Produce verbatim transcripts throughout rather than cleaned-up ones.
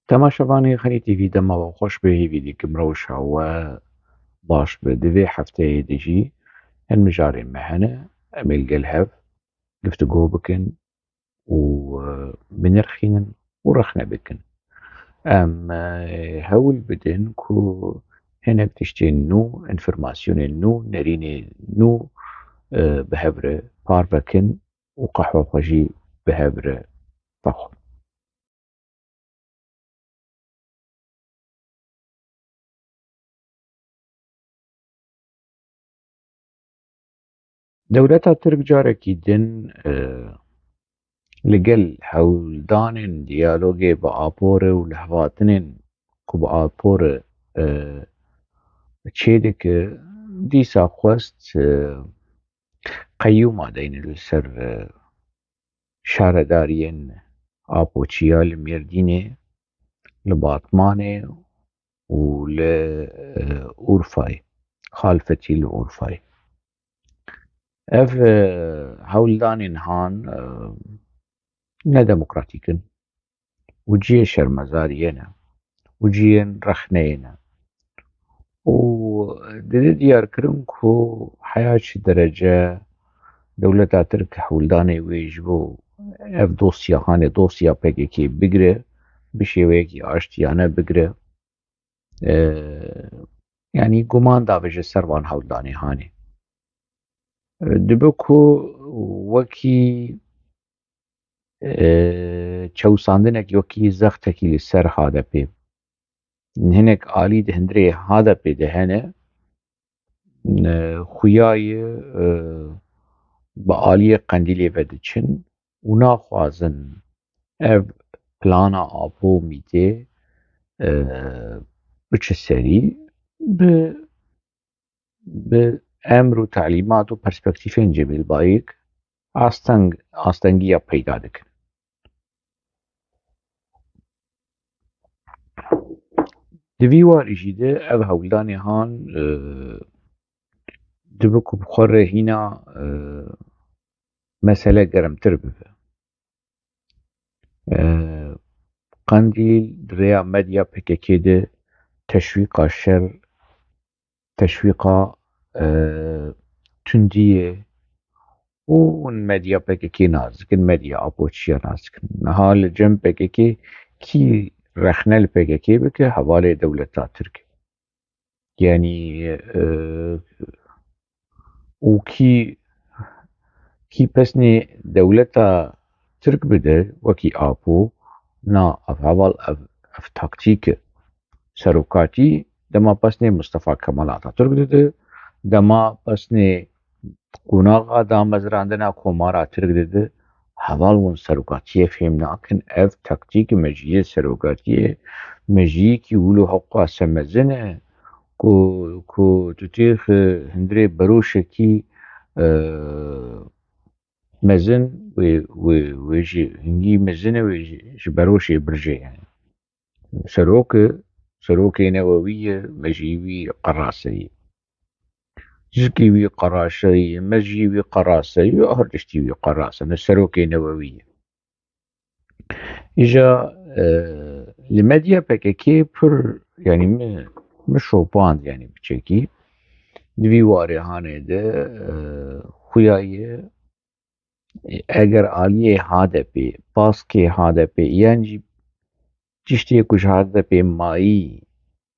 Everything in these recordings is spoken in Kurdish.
Temaşevanê Xelî T V, dema we xweş be, hêvî dikim rewşa we baş be. Di vê hefteyê de jî hin mijarên me hene, em ê li gel hev guftûgo bikin û, e, binirxînin û rexne bikin. Em, e, hewl bidin ku hinek tiştên nû, înformasyonên nû, nerînên nû, e, bi hev re parve kin û qehwa xwe jî bi hev re vexwin. Dewleta Tirk carekî din, e, li gel hewldanên diyalogê bi Apo re û lihvatinên ku bi Apo re, e, çêdike, dîsa xwest, e, qeyûma deyne li ser, e, şaredariyên Apoçiya li Mêrdînê, li Batmanê û li, e, Urfayê, Xalfetî li Urfayê. Ev, e, hewldanên han, e, nedemokratîk in û cihê şermezariyê ne û cihên rexneyê ne. Û dide diyarkirin ku heya çi derece dewleta Tirk hewldanê wê ji bo ev dosya, hanê dosya P K K bigire, bi şêweyekî aştiyane bigire. E, yanî guman davêje ser van hewldanê hanê. E, dibe ku wekî, e, çewsandinek, wekî zextekî li ser H D P. Hinek alî di hundirê H D P de hene, e, xuya ye, e, bi aliyê Qendîlê ve diçin û naxwazin ev plana Apo Mîtê, e, biçe serî, bi, bi emr û telîmat û perspektîfên Cemîl Bayik asteng, astengiya peyda dikin. Di vî warî jî de ev hewldanê han, e, dibe ku bi xwe re hîna, e, mesele germtir bibe. E, Qendîl di rêya medya P K K de teşwîqa şer, teşwîqa, e, tundiyê û hûn medya P K K nas dikin, medya Apoçiya nas dikin. Niha li cem P K K kî rexne li P K K bike, hevalê dewleta Tirk e. Yanî, e, û kî, kî pesnê dewleta Tirk bide wekî Apo, na, ev heval, ev, ev taktîk e. Serokatî dema pesnê Mustafa Kemal Atatürk dide, dema pesnê qonaxa damezrandina Komara Tirk dide, heval hûn serokatiyê fêm nakin. Ev taktîk mejiyê serokatiyê, mejiyekî wilo hewqase mezin e ku, ku tu têxî hundirê beroşekî, e, mezin, wê, wê, wê ji hingî mezin e, wê ji, ji beroşê birjê yani. Serok e, serokê newewî ye, mejî wî qerase ye. Zikê wî qerase ye, mejî wî qerase ye, her tiştî wî qerase ne, serokê newewî ye. Îja, e, li medya P K K pir, yani min, min şopand yani biçekî. Di vî warê hanê de, e, xuya ye, eger aliyê H D P, baskê H D P, yan jî tiştê ku ji H D P mayî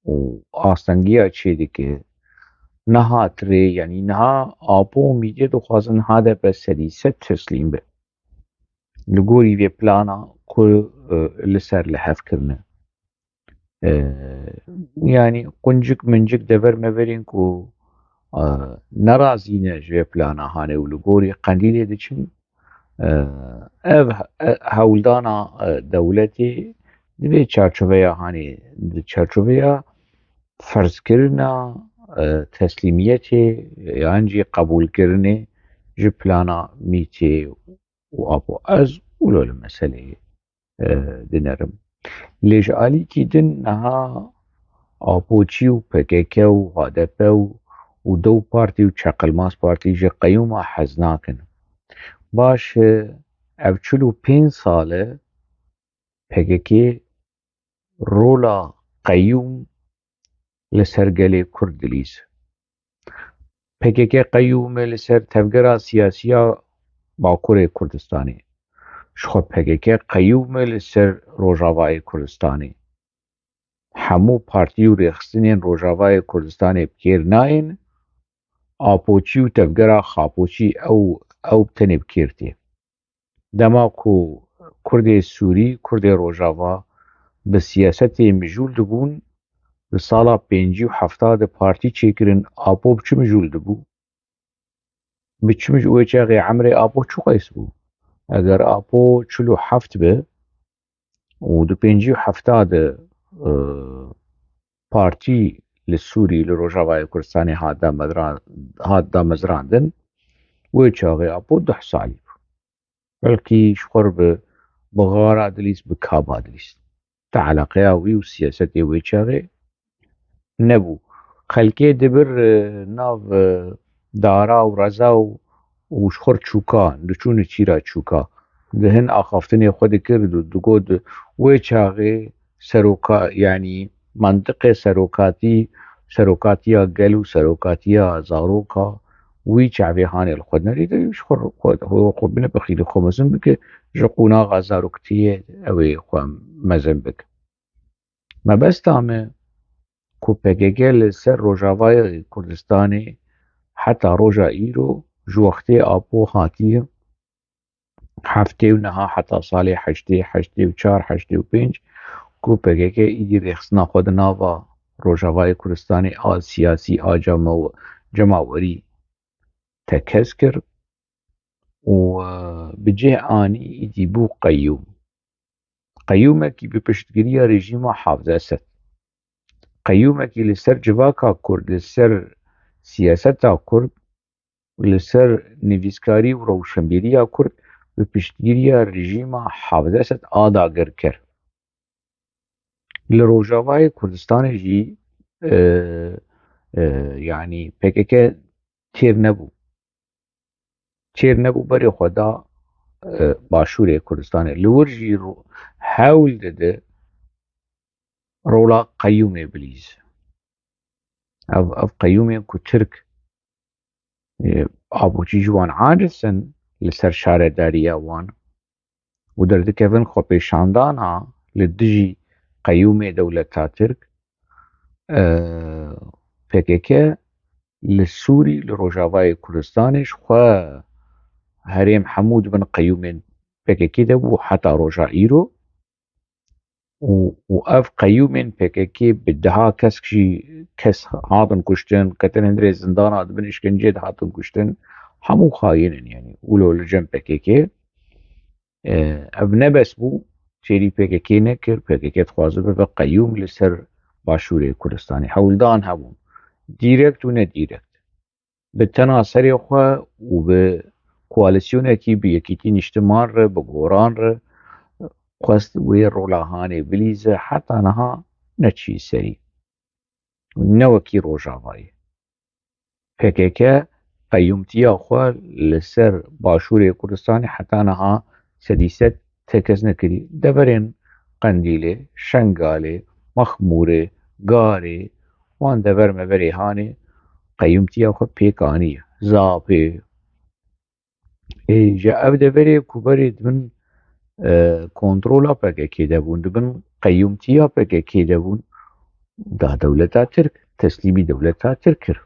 û astengiya çêdike, nehat rê, yanî niha Apo û Mîtê dixwazin H D P sedî sed teslîm be. Li gorî vê plana ku, e, li ser li hev kirine. E, yanî quncik mincik dever meverên ku, e, nerazî ne ji vê plana hanê û li gorî Qendîlê diçin, e, ev, e, hewldana, e, dewletê di vê çarçoveya hanê, di çarçoveya ferzkirina, e, teslîmiyetê yan jî qebûlkirinê ji plana Mîtê û Apo. Ez wilo li meseleyê, e, dinerim. Lê ji alîkî din niha Apoçî û P K K û H D P û, û DEM Partî û Çaqilmaz Partî ji qeyûma hez nakin. Baş e, ev çil û pênc sal e P K K Rola qeyûm li ser gelê Kurd dilîz. P K K qeyûm e li ser tevgera siyasî ya Bakurê Kurdistanê. Ji xwe P K K qeyûm e li ser Rojavayê Kurdistanê. Hemû partî û rêxistinên Rojavayê Kurdistanê bi kêr nayên, Apoçî û tevgera Xapoçî ew, ew tenê bi kêr tê. Dema ku Kurdê Sûrî, Kurdê Rojava bi siyasetê mijûl dibûn, di sala pêncî û hefta de partî çêkirin, Apo bi çi mijûl dibû? Bi çi mij-, wê çaxê emrê Apo çi qeys bû? Eger Apo çil û heft be û di pêncî û hefta de, e, partî li Sûrî, li Rojavayê Kurdistanê hat damezra-, hat damezrandin, wê çaxê Apo deh salî bû. Belkî ji xwe re bi, bi xara dilîst, bi kaba dilîst. Te eleqeya wî û siyasetê wê çaxê nebû. Xelkê dibir, e, nav, e, dara û reza û, û ji xwe re çûka, diçûne çîra çûka. Di hin axaftinê xwe dikir, di, digot, wê çaxê seroka-, yanî mantiqê serokatî, serokatiya gel û serokatiya zaroka, wî çavê hanê li xwe nerî de, ji xwe, xwe, xwe, xwe bine bixîlî xwe mezin bike, ji qonaxa zaroktiyê ew ê xwe mezin bike. Mebesta me ku P K K li ser Rojavayê Kurdistanê heta roja îro ji wextê Apo hatiye, heftê û neha heta salê heştê, heştê û çar, heştê û pênc, ku P K K îdî rêxistina xwe di nava Rojavayê Kurdistanê a siyasî, a cemaw-, cemawerî tekez kir û, e, bi cih anî îdî bû qeyûm. Qeyûmekî bi piştgiriya rejîma Hafız Esed. Qeyûmekî li ser civaka Kurd, li ser siyaseta Kurd, li ser nivîskarî û rewşenbîriya Kurd bi piştgiriya rejîma Hafız Esed a dagirker. Li Rojavayê Kurdistanê jî, e, e, yanî P K K têr nebû. Têr nebû, berê xwe da, e, Başûrê Kurdistanê. Li wir jî ro-, hewl dide rola qeyûmê bilîze. Ev, ev qeyûmên ku Tirk, e, Apoçî ji wan aciz in li ser şaredariya wan û derdikevin xwepêşandana li dijî qeyûmê dewleta Tirk, e, P K K li Sûrî, li Rojavayê Kurdistanê ji xwe herêm hemû di bin qeyûmên P K K de bû heta roja îro. Û, û ev qeyûmên P K K bi deha kesk jî kes hatin kuştin, ketin hundirê zindana, di bin îşkenceyê de hatin kuştin. Hemû xayîn in, yanî wilo li cem P K K. E, ev ne bes bû, têrî P K K nekir, P K K dixwaze bibe qeyûm li ser Başûrê Kurdistanê. Hewldan hebûn. Dîrekt û nedîrekt. Bi tena serê xwe û bi koalîsyonekî bi Yekîtî Nîştiman re, bi Goran re xwest wê rola hanê bilîze, heta niha neçî serî. Ne wekî Rojavayê. P K K qeyûmtiya xwe li ser Başûrê Kurdistanê heta niha sedî sed tekez nekirî. Deverên Qendîlê, Şengalê, Mexmûrê, Garê, wan dever meverê hanê qeyûmtiya xwe pêk aniye. Zapê. Ê, ji ev deverê ku berê di bin, e, kontrola P K K de bûn, di bin qeyûmtiya P K K de bûn, da dewleta Tirk, teslîmî dewleta Tirk kir.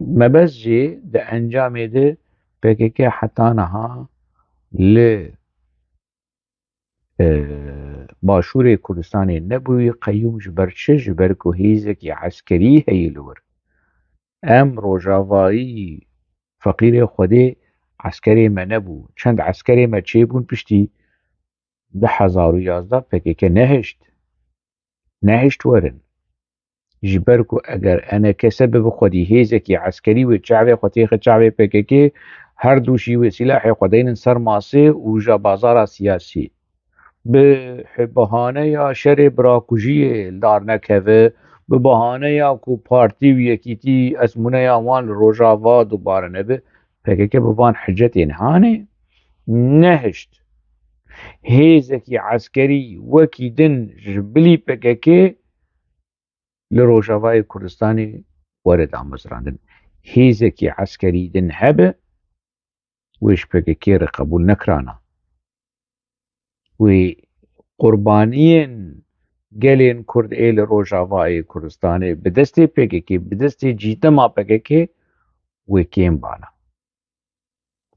Mebest jî di encamê de P K K heta niha li, e, Başûrê Kurdistanê nebûyî qeyûm. Ji ber çi? Ji ber ku hêzekî eskerî heye li wir. Em Rojavayî feqîrê Xwedê eskerê me nebû. Çend eskerê me çêbûn piştî du hezar û yazdeh P K K nehişt. Nehişt werin. Ji ber ku eger E N K S bibe xwedî hêzekî eskerî wê çavê xwe têxe çavê P K K, her du jî wê sîlahê xwe deynin ser masê û ja bazara siyasî. Bi bahaneya şerê birakujiyê li dar nekeve, bi bahaneya ku partî û yekîtî ezmûneya wan li Rojava dubare nebe, P K K bi van hicetên hanê nehişt. Hêzekî eskerî wekî din ji bilî P K K li Rojavayê Kurdistanê were damezrandin. Hêzekî eskerî din hebe, wê ji P K K re qebûl nekirana. Wê qurbaniyên gelên Kurd ê li Rojavayê Kurdistanê bi destê P K K, bi destê cîtema P K K wê kêm bana.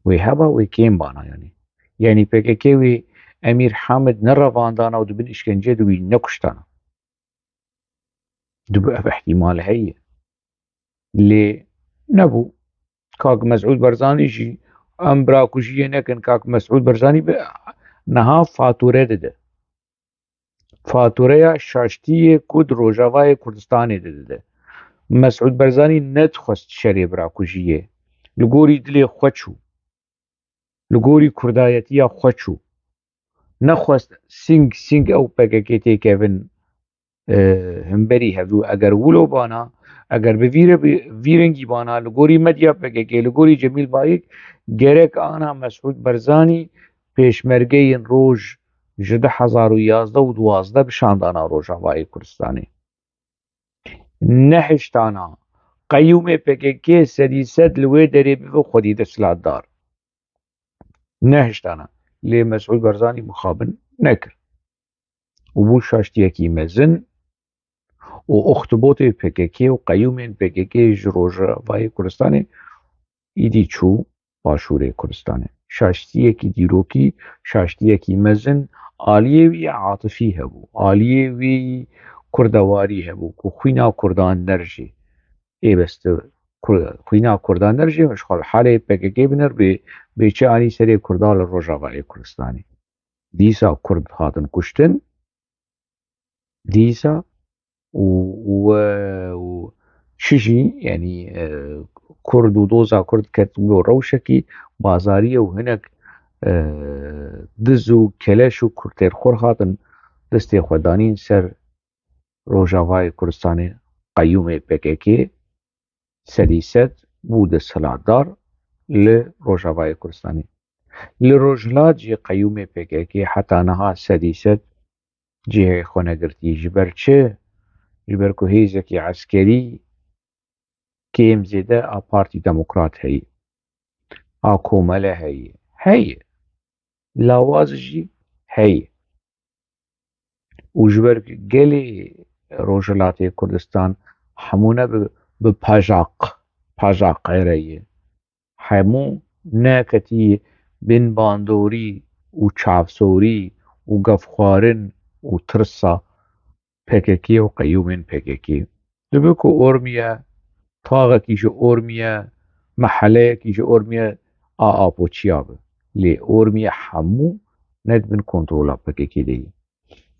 Wê heba wê kêm bana yanî. Yanî P K K wê Emîr Hamid nerevandana û di bin îşkence de wî nekuştana. Dibe ev ihtimal heye. Lê nebû. Kak Mesûd Barzanî jî em birakujiyê nekin. Kak Mesûd Barzanî bi niha fatûre dide. Fatûreya şaştiyê ku di Rojavayê Kurdistanê de dide. Mesûd Barzanî nedixwest şerê birakujiyê. Li gorî dilê xwe çû. Li gorî kurdayetiya xwe çû. Nexwest sîng sîng ew P K K têkevin, e, hemberî hevdû. Eger wilo bana, eger bi vî re, bi vî rengî bana, li gorî medya P K K, li gorî Cemîl Bayik, gerek ana Mesûd Barzanî pêşmergeyên roj ji du hezar û yazdeh û duwazdeh bişandana Rojavayê Kurdistanê. Nehiştana qeyûmê P K K sedî sed li wê derê bibe xwedî desthilatdar. Nehiştana. Lê Mesûd Barzanî mixabin nekir. Û bû şaştiyekî mezin û oxtibotê P K K û qeyûmên P K K ji Rojavayê Kurdistanê îdî çû Başûrê Kurdistanê. Şaştiyekî dîrokî, şaştiyekî mezin, aliyê wî atifî hebû, aliyê wî kurdewarî hebû ku xwîna Kurdan nerjê. Ê bes tu Kur-, xwîna Kurdan nerjê, ji xwe li halê P K K binir bê, bê çi anî serê Kurda li Rojavayê Kurdistanê. Dîsa Kurd hatin kuştin, dîsa û, û, û çi jî, yanî, e, Kurd û doza Kurd ketibû rewşekî bazariyê û hinek, e, diz û keleş û kurtêrxor hatin destê xwe danîn ser Rojavayê Kurdistanê. Qeyûmê P K K sedî sed bû desthilatdar li Rojavayê Kurdistanê. Li Rojhilat jî qeyûmê P K K heta niha sedî sed cihê xwe negirtî. Ji ber çi? Ji ber ku hêzekî eskerî kêm zêde a Partî Demokrat heye. A Komele heye. Heye. Lawaz jî heye. Û ji ber gelê Rojhilatê Kurdistan hemû ne bi, bi pajaq, pajaqê re ye. Hemû neketî bin bandorî û çavsorî û gefxwarin û tirsa P K K û qeyûmên P K K. Dibe ku Ormiye, taxekî ji Ormiye, meheleyekî ji Ormiye a Apoçiya be. Lê Ormiye hemû ne di bin kontrola P K K de ye.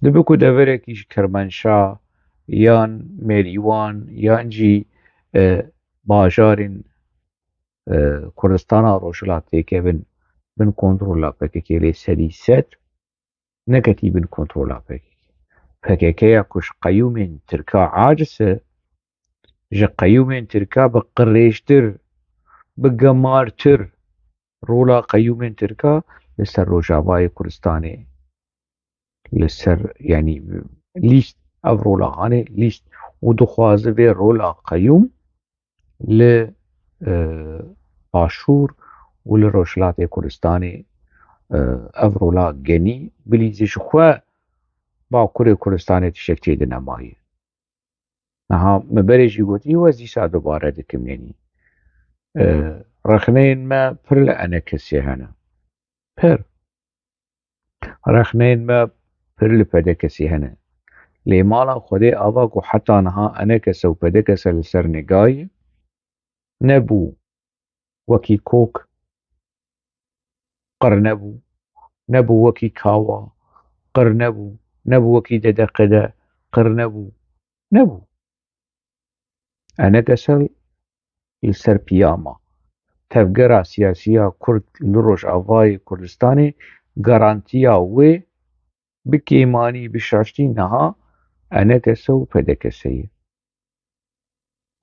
Dibe ku deverekî ji Kirmenşa yan Mêrîwan yan jî, e, bajarên, e, Kurdistana Rojhilat têkevin bin kontrola P K K, lê sedî sed neketî bin kontrola P K K. P K K ya ku ji qeyûmên Tirka aciz e, ji qeyûmên Tirka bi qirêjtir, bi gemartir rola qeyûmên Tirka li ser Rojavayê Kurdistanê, li ser, yanî, lîst, ev rola hanê lîst û dixwaze vê rola qeyûm li, e, Başûr û li Rojhilatê Kurdistanê, e, ev rola genî bilîzî, ji xwe Bakurê Kurdistanê tiştek tê de nemaye. Niha me berê jî gotî, wez dîsa dubare dikim, yanî, e, rexneyên me pir li enekesê hene. Pir. Rexneyên me pir li pedekesê hene. Lê mala Xwedê ava ku heta niha enekese û pedekese li ser nigayê nebû wekî kok qir nebû, nebû wekî kawa qir nebû, nebû wekî dedeqede qir nebû, nebû. Enekese li ser piyama tevgera siyasiya Kurd li Rojavayê Kurdistanê garantiya wê bi kêmanî, bi şaştî niha enekese û pedekese ye.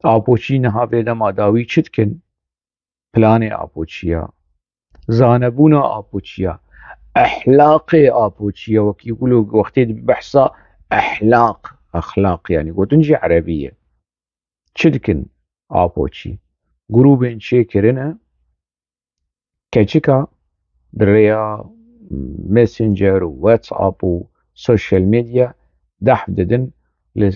Apoçî niha vê dema dawî çi dikin? Planê Apoçiya, zanebûna Apoçiya, Ehlaqê Apoçî ye, wekî wilo wextê dibî behsa ehlaq, exlaq, yanî gotin jî erebî ye. Çi dikin Apoçî? Grûbên çêkirine, keçika di rêya Messenger û WhatsApp û social media dehf didin li,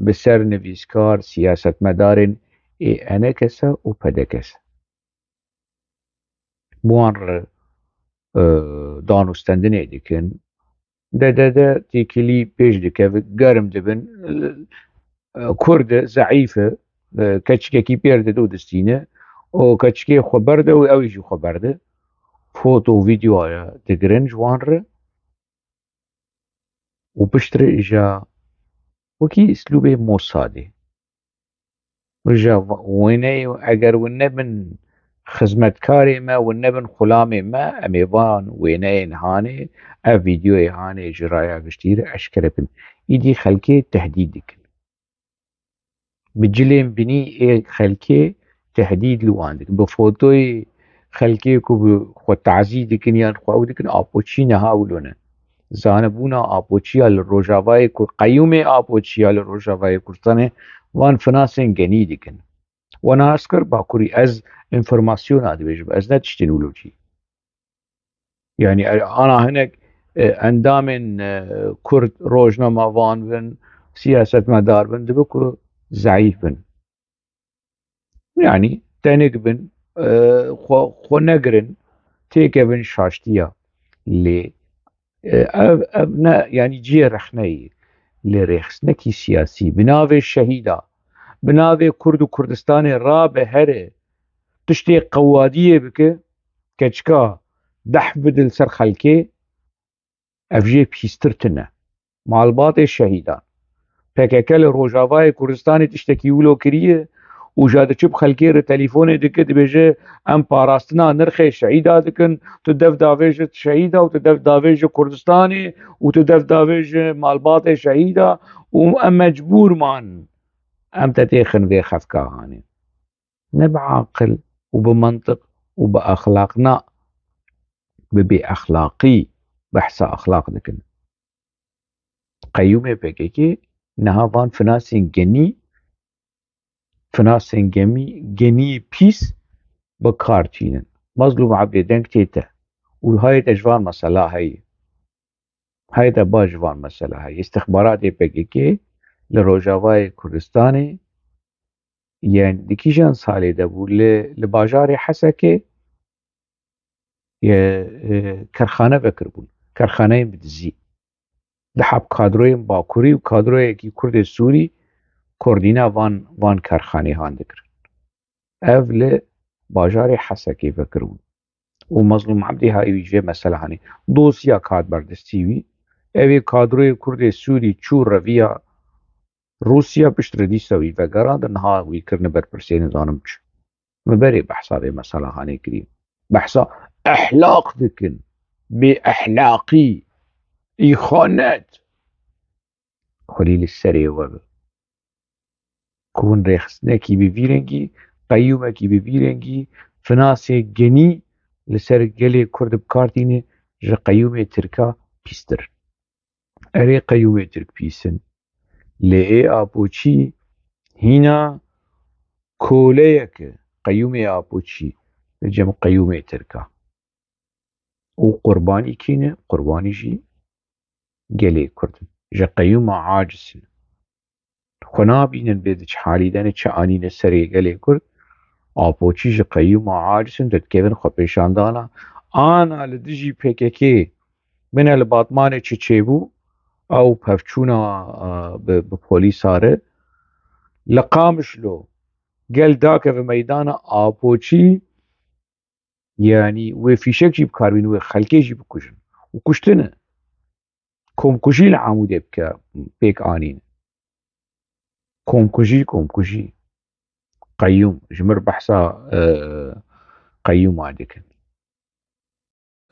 bi ser nivîskar, siyasetmedarên ê ENKS û PDKS. Bi wan re, e, danûstendinê dikin. De, de, de têkilî pêş dikeve, germ dibin. E, Kurd e, zeîf e, e, keçikekî pêr dide û distîne. Û keçikê xwe berde û ew jî xwe berde. Foto û vîdyoya digirin ji wan re. Û piştre îja wekî îslûbê Mosadê. Îja wêneyê, eger win nebin xizmetkarê me, win nebin xulamê me, em ê van wêneyên hanê, ev vîdyoyê hanê ji raya giştî re eşkere bin. Îdî xelkê tehdîd dikin. Bi cilên binî ê xelkê tehdîd li wan dikin. Bi fotoyê xelkê ku bi xwe tazî dikin yan xwe ew dikin, Apoçî niha wilo ne. Zanebûna Apoçiya li Rojavayê Kur-, qeyûmê Apoçiya li Rojavayê Kurdistanê van finasên genî dikin. We nas kir Bakurî, ez înformasyona dibêjim, ez ne tiştên wilo çî. Yanî, e, ana hinek, e, endamên, e, Kurd rojnamevan bin, siyasetmedar bin, dibe ku zeîf bin. Yanî, tenik bin, e, xwe, xwe negirin, têkevin şaştiya. Lê, e, ev, ev ne, yanî cihê rexneyê. Lê rêxistinekî siyasî, bi navê şehîda, bi navê Kurd û Kurdistanê rabe here, tiştê qewadiyê bike, keçika dehf bide li ser xelkê, ev jê pîstir tune. Malbatê şehîdan. P K K li Rojavayê Kurdistanê tiştekî wilo kiriye û ja diçe bi xelkê re telîfonê dike, dibêje, em parastina nirxê şehîda dikin, tu dev davêje şehîda û tu dev davêje Kurdistanê û tu dev davêje malbatê şehîda û em mecbûr man em te têxin vê xefka hanê. Ne bi aqil û bi mantiq û bi exlaq, na, bi bêexlaqî behsa exlaq dikin. Qeyûmê P K K niha van finasên genî, finasên gemî, genî pîs bi kar tînin. Mazlûm Ebdê, deng tê te. Û hayê te ji van mesela heye. Hayê te baş ji van mesela heye. Îstixbaratê P K K li Rojavayê Kurdistanê, yên di kîjan salê de bû, li, li bajarê Hesekê, e, e, kerxane vekiribûn. Kerxaneyên bi dizî. Dihab kadroyên Bakurî û kadroyekî Kurdê Sûrî koordîna van, van kerxanê han dikirin. Ev li bajarê Hesekê vekiribûn. Û Mazlûm Ebdî hayî wî ji vê mesela hanê. Dosya kat ber destî wî. Ev ê kadroyê Kurdê Sûrî çû reviya Rûsya, piştre dîsa wî vegerand, niha wî kirine berpirsê nizanim çi. Min berê behsa vê mesela hanê kirî. Behsa ehlaq dikin. Bê ehlaqî. Îxanet. Xwelî li serê we be. Ku hûn rêxistinekî bi vî rengî, qeyûmekî bi vî rengî, finasê genî li ser gelê Kurd bi kar tîne, ji qeyûmê Tirka pîstir. Erê, qeyûmê Tirk pîs in. Lê ê Apoçî hîna koleyek e. Qeyûmê Apoçî li cem qeyûmê Tirka. Û qurbanî kî ne? Qurbanî jî gelê Kurd in. Ji qeyûma aciz in. Xwe nabînin bê di çi halî de ne, çi anîne serê gelê Kurd. Apoçî ji qeyûma aciz in, dikevin xwepêşandana. Ana li dijî P K K bine li Batmanê çi çêbû, ew pevçûna, e, bi, bi polîsa re. Li Qamişlo gel dakeve meydana, Apoçî, yanî wê fîşek jî bi kar bînin, wê xelkê jî bikujin. Û kuştine. Komkujî li Amûdê bike, pêk anîn. Komkujî, komkujî. Qeyûm, ji mir behsa, e, qeyûma dikin.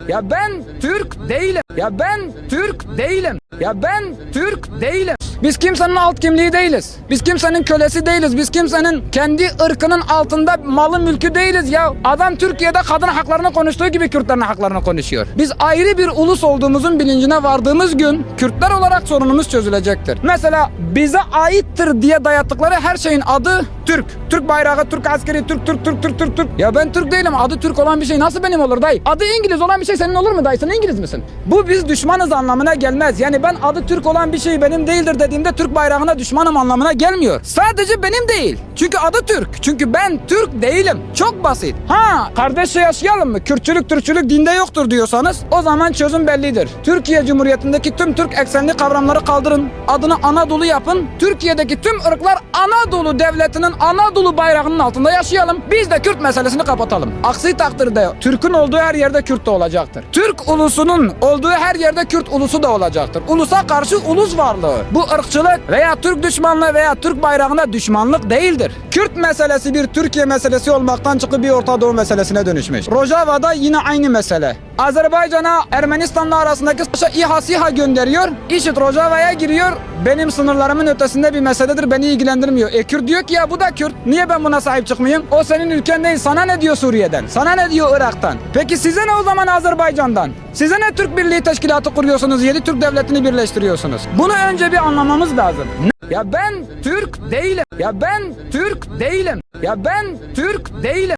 Ya ben Türk değilim. Ya ben Türk değilim. Ya ben Türk değilim. Biz kimsenin alt kimliği değiliz. Biz kimsenin kölesi değiliz. Biz kimsenin kendi ırkının altında malı mülkü değiliz ya. Adam Türkiye'de kadın haklarını konuştuğu gibi Kürtlerin haklarını konuşuyor. Biz ayrı bir ulus olduğumuzun bilincine vardığımız gün Kürtler olarak sorunumuz çözülecektir. Mesela bize aittir diye dayattıkları her şeyin adı Türk. Türk bayrağı, Türk askeri, Türk, Türk, Türk, Türk, Türk, Türk. Ya ben Türk değilim. Adı Türk olan bir şey nasıl benim olur dayı? Adı İngiliz olan bir şey senin olur mu dayı? Sen İngiliz misin? Bu biz düşmanız anlamına gelmez. Yani ben adı Türk olan bir şey benim değildir dediğimde Türk bayrağına düşmanım anlamına gelmiyor. Sadece benim değil. Çünkü adı Türk. Çünkü ben Türk değilim. Çok basit. Ha, kardeşçe yaşayalım mı? Kürtçülük, Türkçülük dinde yoktur diyorsanız o zaman çözüm bellidir. Türkiye Cumhuriyeti'ndeki tüm Türk eksenli kavramları kaldırın. Adını Anadolu yapın. Türkiye'deki tüm ırklar Anadolu devletinin, Anadolu bayrağının altında yaşayalım. Biz de Kürt meselesini kapatalım. Aksi takdirde Türk'ün olduğu her yerde Kürt de olacaktır. Türk ulusunun olduğu her yerde Kürt ulusu da olacaktır. Ulusa karşı ulus varlığı. Bu ırkçılık veya Türk düşmanlığı veya Türk bayrağına düşmanlık değildir. Kürt meselesi bir Türkiye meselesi olmaktan çıkıp bir Orta Doğu meselesine dönüşmüş. Rojava'da yine aynı mesele. Azerbaycan'a Ermenistan'la arasındaki savaşa İHA, SİHA gönderiyor. IŞİD Rojava'ya giriyor. Benim sınırlarımın ötesinde bir meseledir, beni ilgilendirmiyor. E, Kürt diyor ki ya bu da Kürt. Niye ben buna sahip çıkmayayım? O senin ülken değil. Sana ne diyor Suriye'den? Sana ne diyor Irak'tan? Peki size ne o zaman Azerbaycan'dan? Size ne Türk Birliği Teşkilatı kuruyorsunuz, yedi Türk devletini birleştiriyorsunuz? Bunu önce bir anlamamız lazım. Ya ben Türk değilim. Ya ben Türk değilim. Ya ben Türk değilim.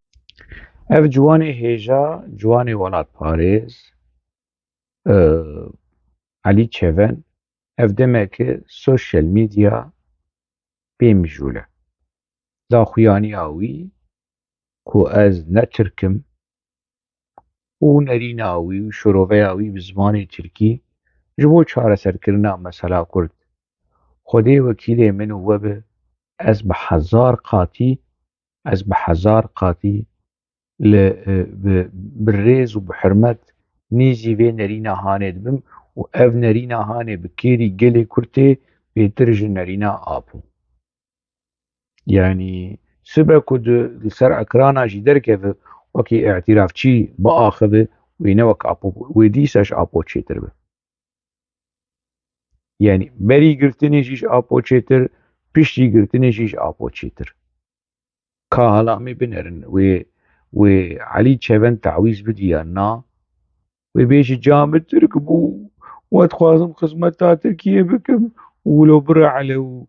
Ev ciwanê hêja, ciwanê welatparêz, e, Elî Çeven, ev demeke sosyal medya pê mijûl e. Daxuyaniya wî ku ez ne Tirk im û nerîna wî û şiroveya wî bi zimanê Tirkî ji bo çareserkirina mesela Kurd, Xwedê wekîlê min û we be, ez bi hezar qatî, ez bi hezar qatî li, e, bi, bi rêz û bi hurmet nêzî vê nerîna hanê dibim û ev nerîna hanê bi kêrî gelê Kurd tê bêtir ji nerîna Apo. Yanî sibe ku di, li ser ekrana jî derkeve wekî îtirafçî biaxive, wê ne wek Apo, wê dîsa ji Apo çêtir be. Yanî berî girtinê jî ji Apo çêtir, piştî girtinê jî ji Apo çêtir. Ka hala em ê binerin, wê, wê Elî Çeven tawîz bidî yan na, wê bêjî ca min Tirk bû û ez dixwazim xizmeta Tirkiyê bikim û wilo bire Elew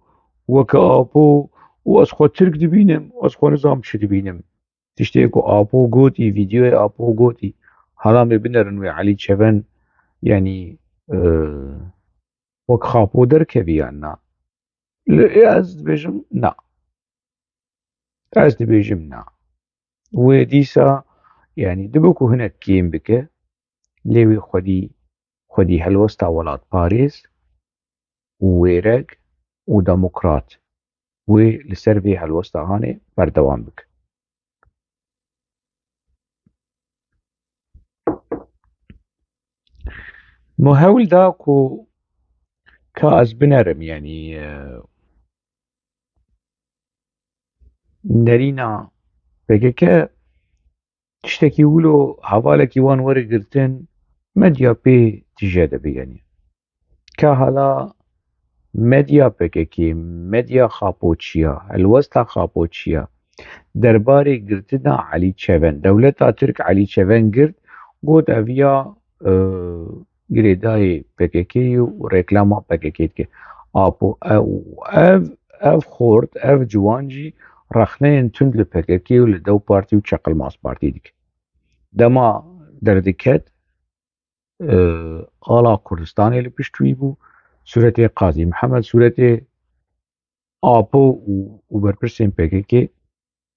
weke Apo û ez xwe Tirk dibînim, ez xwe nizam çi dibînim. Tiştê ku Apo gotî, vîdeoyê Apo gotî, hala em ê binerin wê Elî Çeven, yanî, e, wek Apo derkevî yan na? Li, ez dibêjim na. Ez dibêjim na. Wê dîsa, yanî dibe ku hinek kêm bike, lê wê xwedî, xwedî helwesta welatparêz û wêrek û demokrat wê li ser vê helwesta hanê berdewam bike. Min hewl da ku ka ez binerim, yanî, e, nerîna P K K tiştekî wilo hevalekî wan were girtin, medya pê tije de bigenî. Ka hala medya P K K, medya Xapo çi ya, helwesta Xapo çi ya, derbarê girtina Elî Çeven, dewleta Tirk Elî Çeven girt, got ev ya, e, girêdayê P K K û reklama P K K dike. Apo, ev, ev, ev xort, ev ciwan jî rexneyên tund li P K K û li DEM Partî û Çeqilmaz Partî dike. Dema derdiket, e, ala Kurdistanê li pişt wî bû. Sûretê Qazî Mihemed, sûretê Apo û, û berpirsên P K K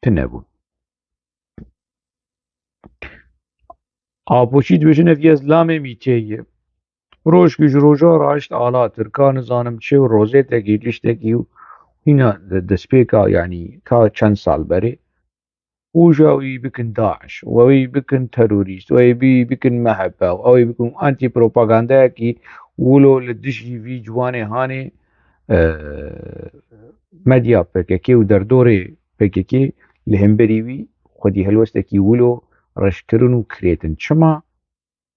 tune bûn. Apo jî dibêjin, ev yê zilamê mîtê ye. Roj ku ji roja raşt ala Tirka nizanim çi û rozêtekî, tiştekî û hîna de-, destpêka, yanî ka çend sal berê, û ji wî bikin DAIŞ, û wî bikin terorîst, û wî bikin M H P, û wî bikin antîpropagandayekî wilo li dijî vî ciwanê hanê, e, medya P K K û derdorê P K K li hemberî wî xwedî helwestekî wilo reşkirin û kirêtin. Çima?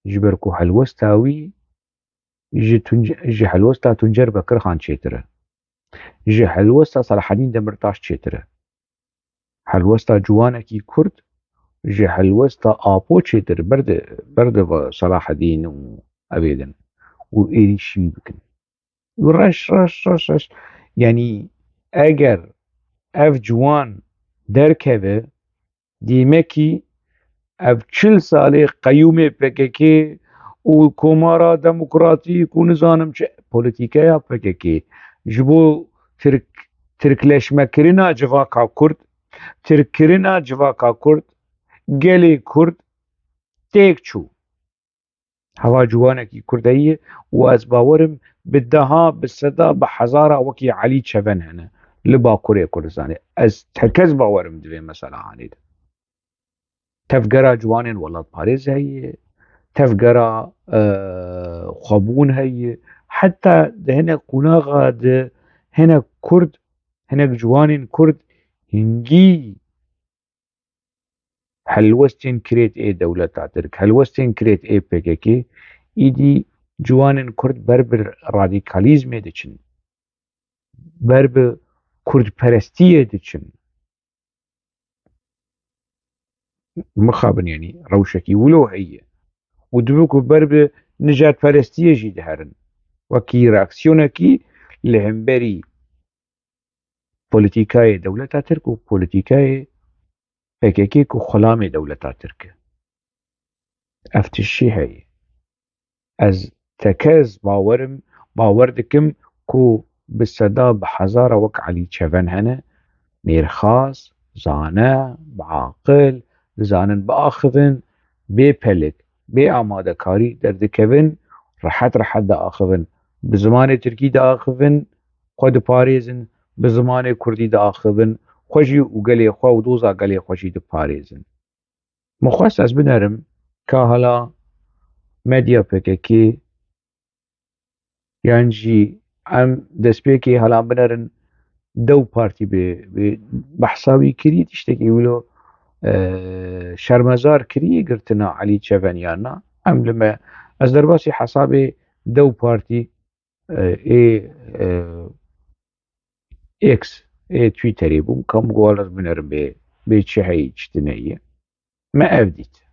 Ji ber ku helwesta wî ji Tunc-, ji helwesta Tuncer Bekirxan çêtir e. Ji helwesta Selahedîn Demirtaş çêtir e. Helwesta ciwanekî Kurd ji helwesta Apo çêtir, ber di, ber di va Selahedîn û evê din û êrîşî wî bikin. Û reş, reş, reş, reş. Yanî eger ev ciwan derkeve, dîmekî ev çil salê qeyûmê P K K û Komara Demokratîk û nizanim çi polîtîkeya P K K ji bo Tirk, Tirkleşmekirina civaka Kurd, Tirkkirina civaka Kurd, gelê Kurd têk çû. Heva ciwanekî Kurd heye û ez bawerim bi deha, bi seda, bi hezara wekî Elî Çeven hene li Bakurê Kurdistanê. Ez tekez bawerim di vê mesela hanê de. Tevgera ciwanên welatparêz heye, tevgera, e, xwebûn heye. Heta di hinek qonaxa de hinek Kurd, hinek ciwanên Kurd hingî helwestên kirêt ê dewleta Tirk, helwestên kirêt ê P K K, îdî ciwanên Kurd ber bi radîkalîzmê diçin, ber bi Kurdperestiyê diçin. Mixabin, yanî rewşekî wilo heye û dibe ku ber bi nijadperestiyê jî diherin. Wekî reaksiyonekî li hemberî polîtîkayê dewleta Tirk û polîtîkayê P K K ku xulamê dewleta Tirk e. Ev tiştî heye. Ez tekez bawerim, bawer dikim ku bi seda, bi hezara wek Elî Çeven hene, mêrxas, zane, bi aqil, dizanin biaxivin, bê pelik, bê amadekarî derdikevin, rehet rehet diaxivin. Bi zimanê tirkî diaxivin, xwe diparêzin, bi zimanê kurdî diaxivin, xwe jî û gelê xwe û doza gelê xwe jî diparêzin. Min xwest ez binerim ka hala medya P K K yan jî em destpêkê hala binerin dew partî bi, bi behsa wî kirî, tiştekî wilo, e, şermezar kirî girtina Elî Çeven yan na. Em li me, ez derbasî hesabê dew partî, e, ê, e, X, ê Twitterê bûm, kam golar binerim bê, bê çi heyî, çi tune ye. Me ev dît.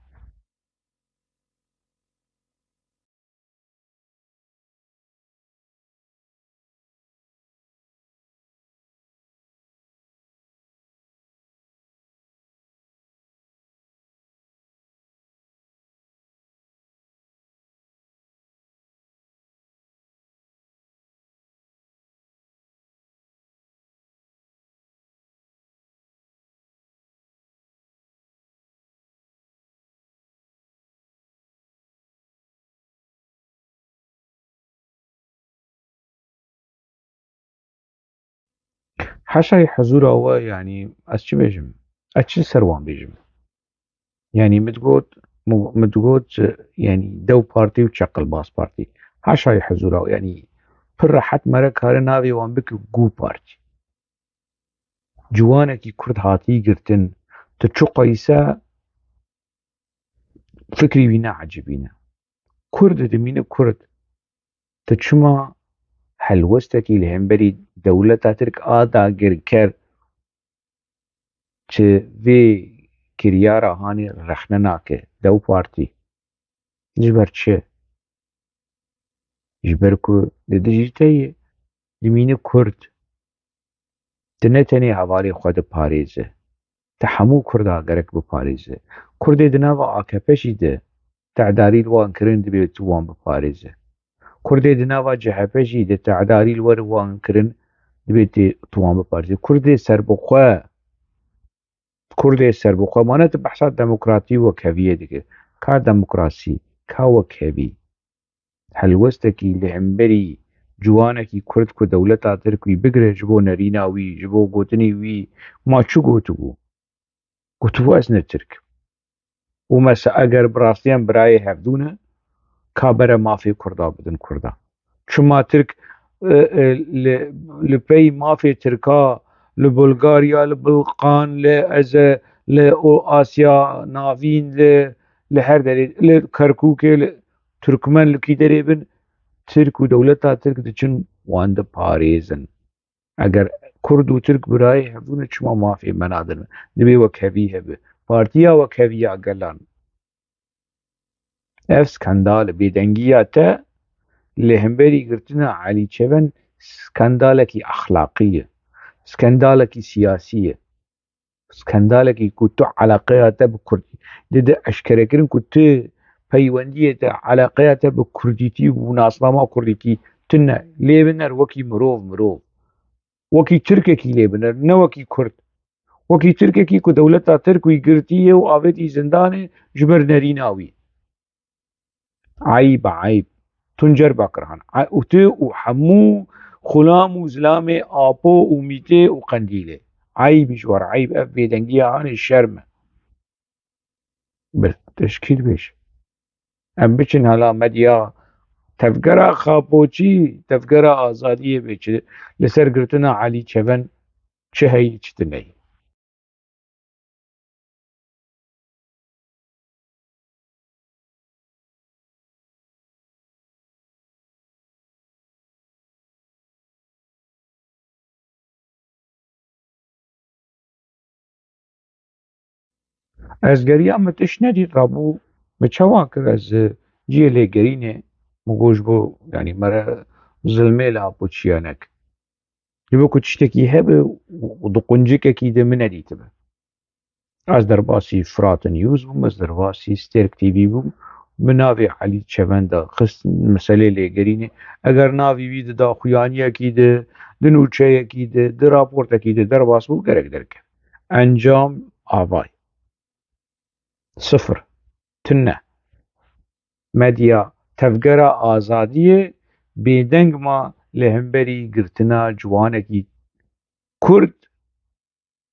Heşayî hizûra we, yanî ez çi bêjim? Ez çi ser wan bêjim? Yanî min digot, min digot, yanî dew partî û çeqilbaz partî. Heşayî hizûra we, yanî pir rehet mere kare navê wan bike gû partî. Ciwanekî Kurd hatî girtin, tu çi qayîse fikrî wî neecibîne. Kurd dimîne Kurd. Tu çima helwestekî li hemberî dewleta Tirk a dagirker, tu vê kiryara hanê rexne nake, dew partî? Ji ber çi? Ji ber ku li dijî te ye, dimîne Kurd. Tu ne tenê hevalê xwe diparêze. Tu hemû Kurda gerek biparêze. Kurdê di nava A K P jî de tedarî li wan kirin, divê tu wan biparêze. Kurdê di nava C H P jî de tedarî li wer wan kirin, divê tê tu wan biparêze. Kurdê serbixwe, Kurdê serbixwe, mane tu behsa demokratî û wekheviyê dike. Ka demokrasî, ka wekhevî. Helwestekî li hemberî ciwanekî Kurd ku dewleta Tirk wî bigire ji bo nerîna wî, ji bo gotinê wî, ma çi gotibû? Gotibû, ez ne Tirk im. Û mesela eger bi rastî em birayê hevdû ne, ka bere mafê Kurda bidin Kurda. Çima Tirk, e, e, li, li pey mafê Tirka, li Bulgarya, li Bilqan, li Eze, li o-, Asya Navîn, li, li her derê, li Kerkûkê, li Tirkmen li kî derê bin, Tirk û dewleta Tirk diçin wan diparêzin. Eger Kurd û Tirk birayê hebûne, çima mafê me nadin? Divê wekhevî hebe. Partiya Wekheviya Gelan. Ev skandal e, bêdengiya te li hemberî girtina Elî Çeven skandalekî exlaqî ye. Skandalekî siyasî ye. Skandalekî ku tu eleqeya te bi Kurdî dide eşkerekirin ku tu peywendiyê te, eleqeya te bi Kurdîtî û nasnama Kurdîtî tune. Lê biner wekî mirov, mirov. Wekî Tirkekî lê biner, ne wekî Kurd. Wekî Tirkekî ku dewleta Tirk wî girtiye û avêtî zindanê ji ber nerîna wî. Eyb e, eyb. Tuncer Bakirhan. Ey-, û tu û hemû xulam û zilamê Apo û Mîtê û Qendîlê. Eyb ji we re eyb, ev bêdengiya hanê şerm e. Bi teşkîl bêj. Em biçin hala medya tevgera Xapoçî, tevgera azadiyê bê çi li ser girtina Elî Çeven çi heyî çi tune ye. Ez geriya, min tişt nedît rabû, min çawa kir, ez, e, cihê lêgerînê, min got ji bo, yanî mere zilmê li Apoçiya neke. Ji bo ku tiştekî hebe û di quncikekî de min nedîtibe. Ez derbasî Firat News bûm, ez derbasî Stêrk T V bûm. Min navê Elî Çeven de xist meselê lêgerînê. Eger navî wî di daxuyaniyekî de, di nûçeyekî de, di raportekî de derbas bû, gerek derket. Encam avay. Sifir. Tune. Medya tevgera azadiyê bêdeng ma li hemberî girtina ciwanekî Kurd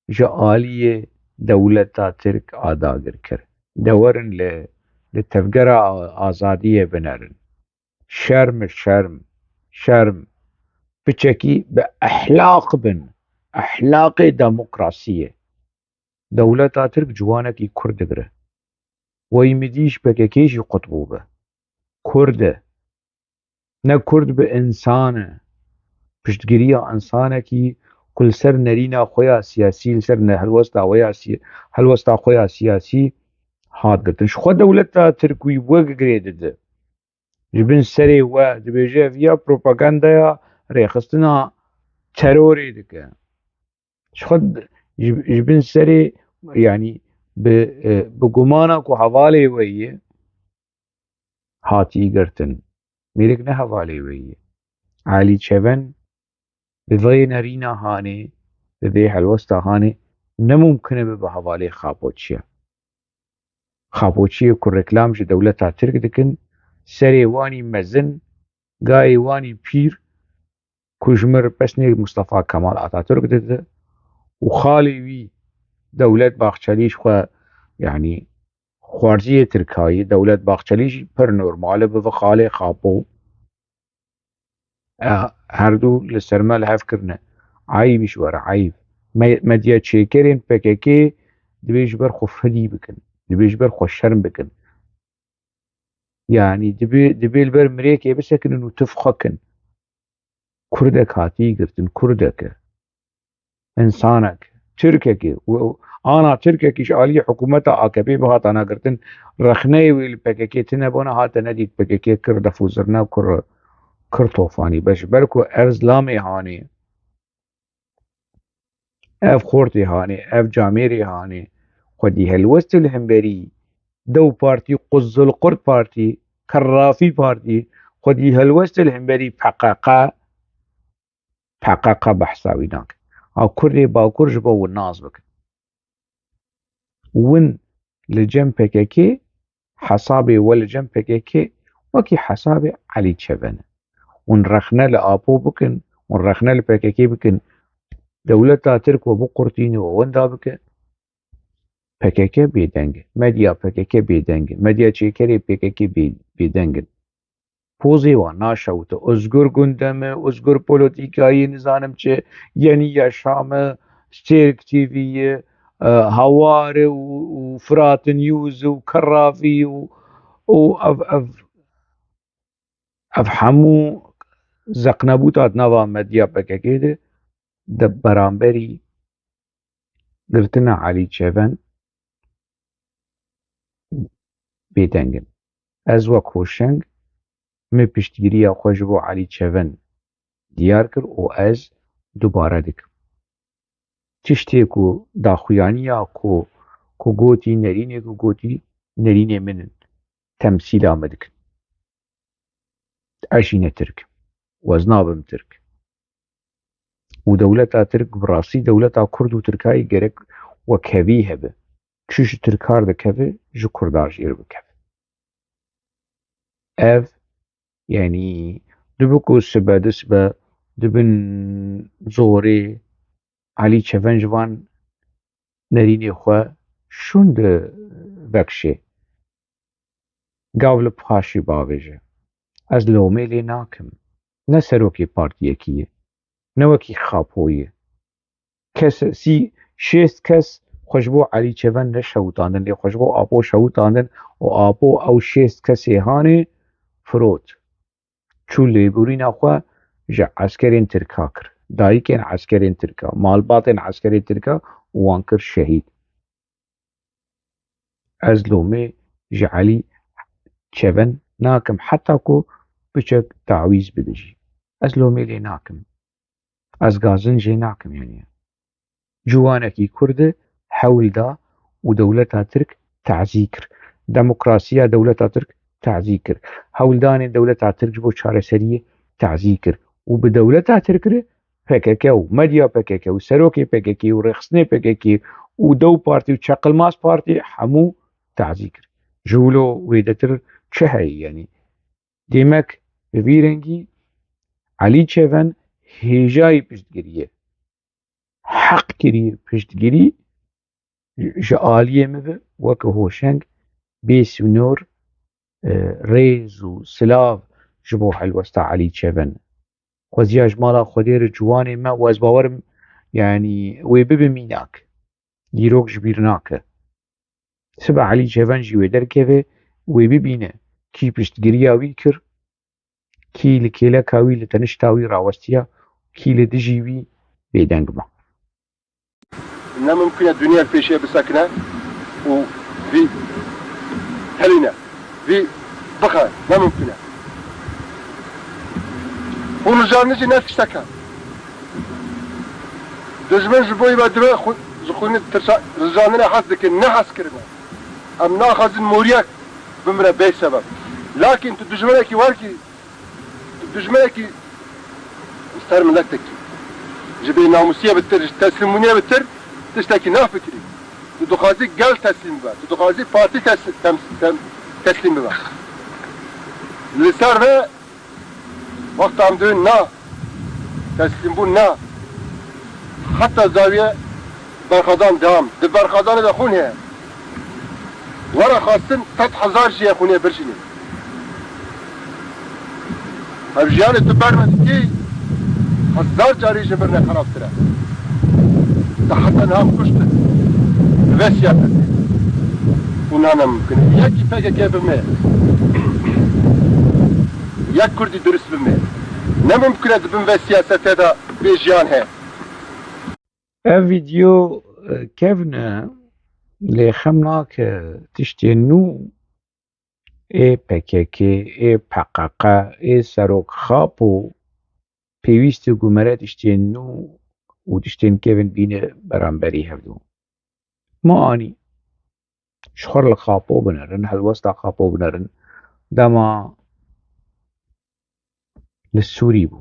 ji aliyê dewleta Tirk a dagirker. De werin li, li tevgera a-, azadiyê binerin. Şerm, şerm, şerm. Piçekî bi ehlaq bin. Ehlaqê demokrasiyê. Dewleta Tirk ciwanekî Kurd digire. Wey min dî ji P K K jî qut bûbe. Kurd e. Ne Kurd bi însan e. Piştgiriya însanekî ku li ser nerîna xwe ya siyasî, li ser ne helwesta xwe ya sî-, helwesta xwe ya siyasî hat girtin. Ji xwe dewleta Tirk wî wek girê dide. Ji bin serê we dibêje, ev ya propagandaya rêxistina terorê dike. Ji xwe d-, ji, ji bin serê, yanî bi, e, bi gumana ku hevalê we ye, hatî girtin. Mêrik ne hevalê we ye. Elî Çeven bi vê nerîna hanê, bi vê helwesta hanê ne mumkin e bibe hevalê Xapoçiya. Xapoçiyê ku reklam ji dewleta Tirk dikin, serê wanî mezin, gayê wanî pîr, ku ji mir pesnê Mustafa Kemal Atatürk dide û xalê wî Dewlet Bahçelî ji xwe, yanî xwarziyê Tirkayî, Dewlet Bahçelî jî pir normal e, bibe xalê Xapo. E, her du li ser me li hev kirine. Eyb ji we re, eyb. Me-, medya çêkerên P K K divê ji ber xwe fedî bikin. Divê ji ber xwe şerm bikin. Yanî divê, divê li ber mirêkê bisekinin û tif xwe kin. Kurdek hatî girtin, Kurdek e. Însanek, Tirkek e. Û ana Tirkekî ji aliyê hikûmeta A K P ve hatana girtin. Rexneyê wê li P K K tune bona, hate nedît, P K K kir def û zirne, kir, kir tofanî. Be ji ber ku ev zilamê hanê, ev xortê hanê, ev camêrê hanê, xwedî helwestê li hemberî dew partî, quzilqurt partî, kerrafî partî, xwedî helwestê li hemberî P K K, P K K behsa wî nakin. A Kurdê Bakur ji bo win nas bikin. Win li cem P K K, hesabê we li cem P K K wekî hesabê Elî Çeven e. Hûn rexne li Apo bikin, hûn rexne li P K K bikin, dewleta Tirk we biqurtîne û wenda bike. P K K bêdeng e. Medya P K K bêdeng e. Medya çêkerê P K K bê-, bêdeng in. Pozê wan naşewite. Ozgur Gundem e, Ozgur Polotîkayê, nizanim çi, Yenî Yaşam e, Stêrk T V ye, e, Hawar e û, û Firat News û Kerravî û, û ev, ev, ev hemû zeqnebûta di nava medya P K K de di beramberî girtina Elî Çeven bêdeng in. Ez wek Hoşeng min piştgiriya xwe ji bo Elî Çeven diyar kir û ez dubare dikim. Tiştê ku daxuyaniya ku, ku gotî, nerînê ku gotî, nerînê min in. Temsîla me dikin. Ez jî ne Tirk im. Ez nabim Tirk. Û dewleta Tirk bi rastî dewleta Kurd û Tirkayê gerek wekhevî hebe. Çi ji Tirkar dikeve, ji Kurdar jî bikeve. Ev, yanî, dibe ku sibe di sibe dibin zorê Elî Çeven ji van nerînê xwe şûn di vekşê. Gav li paşî bavêje. Ez lomê lê nakim. Ne serokê partiyekî ye. Ne wekî Xapo ye. Kes, sî, şêst kes xwe ji bo Elî Çeven neşewitandin, lê xwe ji bo Apo şewitandin û Apo ew şêst kesê hanê firot. Çû lêborîna xwe ji eskerên Tirka kir. Dayikên eskerên Tirka, malbatên eskerên Tirka û wan kir şehîd. Ez lomê ji Elî Çeven nakim, heta ku piçek tawîz bide jî. Ez lomê lê nakim. Ez gazin jê nakim, yanî. Ciwanekî Kurd e, hewl da û dewleta Tirk tazî kir. Demokrasiya dewleta Tirk tazî kir. Hewldanên dewleta Tirk ji bo çareseriyê tazî kir. Û bi dewleta Tirk re P K K û medya P K K û serokê P K K û rêxistinê P K K û Dew Partî û Çeqilmaz Partî hemû tazî kir. Ji wilo wêdetir çi heye, yanî? Demek bi vî rengî Elî Çeven hêjayî piştgiriyê, heq kirî piştgirî ji aliyê min ve weke Hoşeng bê sînor, e, rêz û silav ji bo helwesta Elî Çeven. Xweziya ji mala Xwedê re ciwanê me û ez bawerim, yanî, wê bibe mînak. Dîrok ji bîr nake. Sibe Elî Çeven jî wê derkeve, wê bibîne kî piştgiriya wî kir, kî li kêleka wî, li tenişta wî rawestiya, kî li dijî wî bêdeng ma. Ne mimkun e dinya li pêşiya bisekine û vî telîne, vî bixe, ne mimkun e. Hûn rijarine jî ne tiştek e. Dijmin ji bo wî ve divê xwe, ji xwînê tirsa, rijandinê hez dikin, ne hez kirine. Em naxwazin moriyek bimire bê sebeb. Lakin tu dijminekî werkî, tu dijminekî ser miletekî ji bênamûsiyê bitir, ji teslîmbûniyê bitir tiştekî nafikirî. Tu dixwazî gel teslîm bibe, tu dixwazî partî tes-, tem-, tem-, teslîm bibe. Li ser ve wexta em dibin na, teslîmbûn na. Heta zawiye berxwedan devam. Di berxwedanê de xûn heye. Were xwestin sed hezar jiyê xûnê birjînê. Ev jiyanê tu ber me dikî, hezar carî ji mirine xerabtir e. Te heta niha kuştin. Bi vê siyasetê. Û nane mimkun e. Yekî P K K bime. Yek Kurdî durust bime. Ne mimkun e di bin vê siyasetê de bê jiyan heye. Ev vîdeo, e, kevn e, lê xem nake tiştên nû ê P K K, ê P Q Q, ê Serok Xapo pêwîst e ku mere tiştên nû û tiştên kevn bîne beramberî hevdû. Ma anî ji xwe re li Xapo binerin, helwesta Xapo binerin. Dema li Sûrî bû.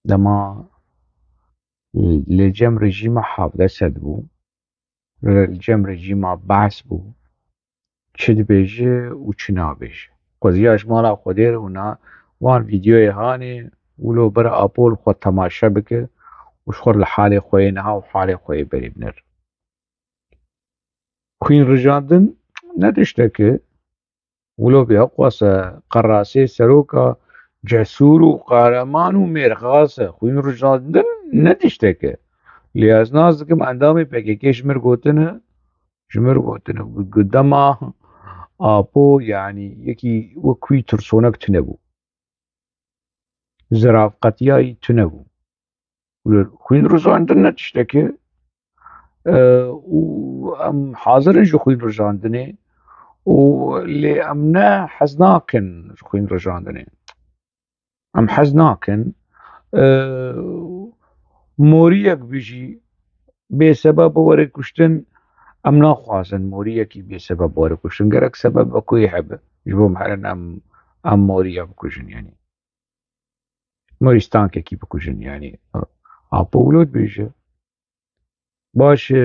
Dema li cem rejîma Hafid Esed bû, li cem rejîma Baas bû, çi dibêje û çi nabêje. Xweziya ji mala Xwedê re û na wan vîdeoyê hanê wilo bira Apo li xwe temaşe bike û ji xwe re li halê xwe yê niha û halê xwe yê berê binêr. Xwîn rijandin ne tiştek e. Wilo bê heqwase qerasê seroka cesûr û qareman û mêrxas e. Xwîn rijandin ne tiştek e. Lê ez nas dikim endamê P K K ji mir gotine, ji mir gotine, gu-, gu-, dema Apo, yanî, yekî wek wî tirsonek tune bû. Zirafqetiyayî tune bû. Xwîn rizandin ne tiştekî, e, û em hazir in ji xwîn rizandinê û lê em ne hez nakin ji xwîn rizandinê. Em hez nakin, e, moriyek bijî bê sebeb were kuştin, em naxwazin moriyekî bê sebeb were kuştin. Gerek sebeb wekuyê hebe. Ji bo em herin em, em moriya bikujin, yanî. Morî stankekî bikujin, yanî. Apo wilo dibêje. Baş, e,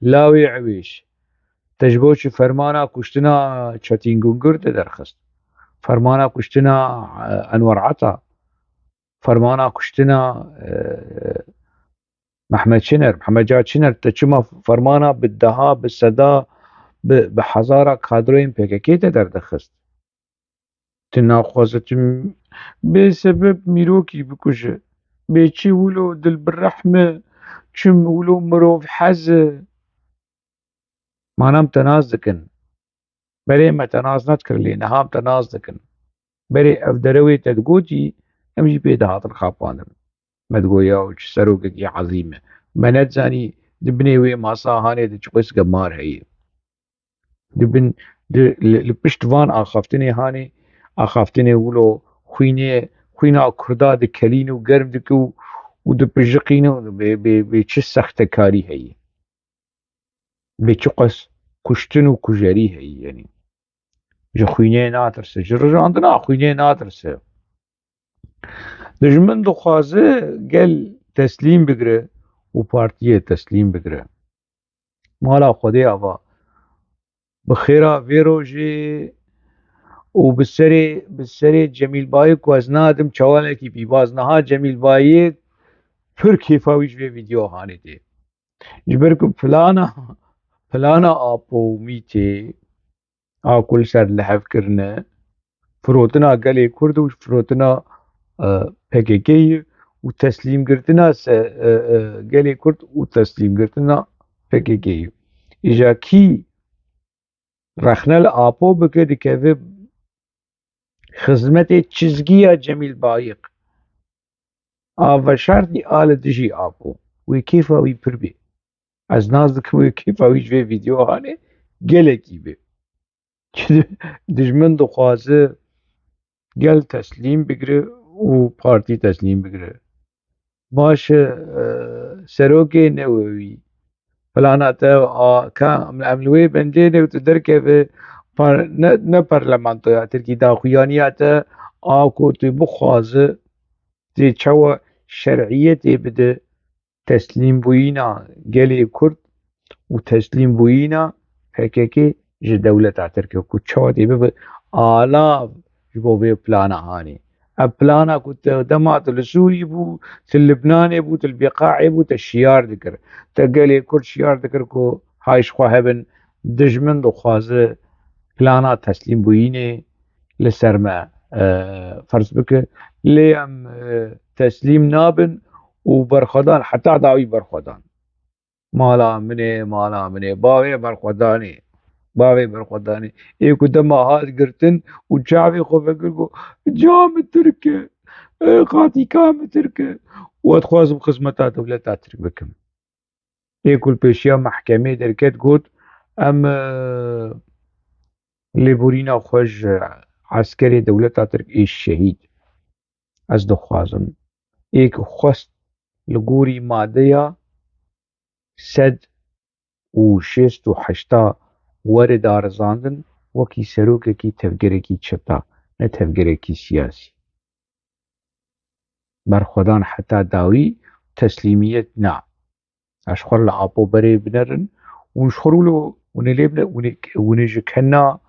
lawê ewêş. Te ji bo çi fermana kuştina Çetîn Gungir te derxist? Fermana kuştina, e, Enwer Ata? Fermana kuştina, e, Mehmet Çiner, Mehmet Ca Çiner, te çima fermana bi deha, bi seda, bi, bi hezara kadroyên P K K te derdixist? Tu naxwaze tu bê sebeb mîrokî bikuje. Bê çi wilo dilbirehm e, çim wilo mirov hez e. Mana em te nas dikin. Berê me te nas nedikir lê niha em te nas dikin. Berê ev derewê te digotî, em jî pê dihatin xapandin. Me digot, ya çi serokekî ezîm e. Me nedizanî di binê wê masa hanê de çiqas gemar heye. Di bin, di, li, li pişt van axaftinê hanê, axaftinê wilo xwînê, xwîna Kurda dikelîn û germ dike û, û dipijiqîne û bê, bê, bê çi sextekarî heye. Bê çiqas kuştin û kujerî heye, yanî. Ji xwînê natirse, ji rijandina xwînê natirse. Dijmin dixwaze gel teslîm bigire û partiyê teslîm bigire. Mala Xwedê ava. Bi xêra vê rojê û bi serê, bi serê Cemîl Bayik ku ez nadim çawalekî pîvaz. Niha Cemîl Bayik pir kêfa wî ji vê vîdeo hanê tê. Ji ber ku plana, plana Apo û Mîtê a ku li ser li hev kirine, firotina gelê Kurd û firotina, e, P K K ye û teslîmgirtina se-, e, e, gelê Kurd û teslîmgirtina P K K ye. Îja kî rexne li Apo bike, dikeve xizmetê çizgiya Cemîl Bayik. A veşartî a li dijî Apo. Wê kêfa wî pir bê. Ez nas dikim wê kêfa wî ji vê vîdeo hanê gelekî bê. Dijmin dixwaze gel teslîm bigire û partî teslîm bigire. Baş e, e, serokê newewî. Plana te a, ka em, em li wê bendê ne û tu derkeve par-, ne, ne parlamentoya Tirkî daxuyaniya te a ku tu bixwaze tê çawa şer'iyetê bide teslîmbûyîna gelê Kurd û teslîmbûyîna P K K ji dewleta Tirk e ku çawa tê bibe alav ji bo vê plana hanê. Ev plana ku te dema tu li Sûrî bû, tu li Libnanê bû, tu li Bîqaê bû, te şiyar dikir. Te gelê Kurd şiyar dikir ku hay ji xwe hebin, dijmin dixwaze plana teslîmbûyînê li ser me, e, ferz bike. Lê em, e, teslîm nabin û berxwedan, heta dawî berxwedan. Mala min e, mala min e, bavê berxwedanê. Bavê berxwedanê. Ê ku dema hat girtin û çavê xwe vekir got, "Ca min Tirk e, e, xatîka min Tirk e." Û ez dixwazim xizmeta dewleta Tirk bikim. Ê ku li pêşiya mehkemê derket got, "Em, e, lêborîna xwe ji eskerê dewleta Tirk ê şehîd." Ez dixwazim. Ê ku xwest li gorî madeya sed û şêst û heşta were darizandin wekî serokekî tevgerekî çeta, ne tevgerekî siyasî. Berxwedan heta dawî, teslîmiyet na. Ez ji xwe li Apo berê binerin û ji xwe wilo hûn ê lê bine, hûn ê, hûn ê ji kena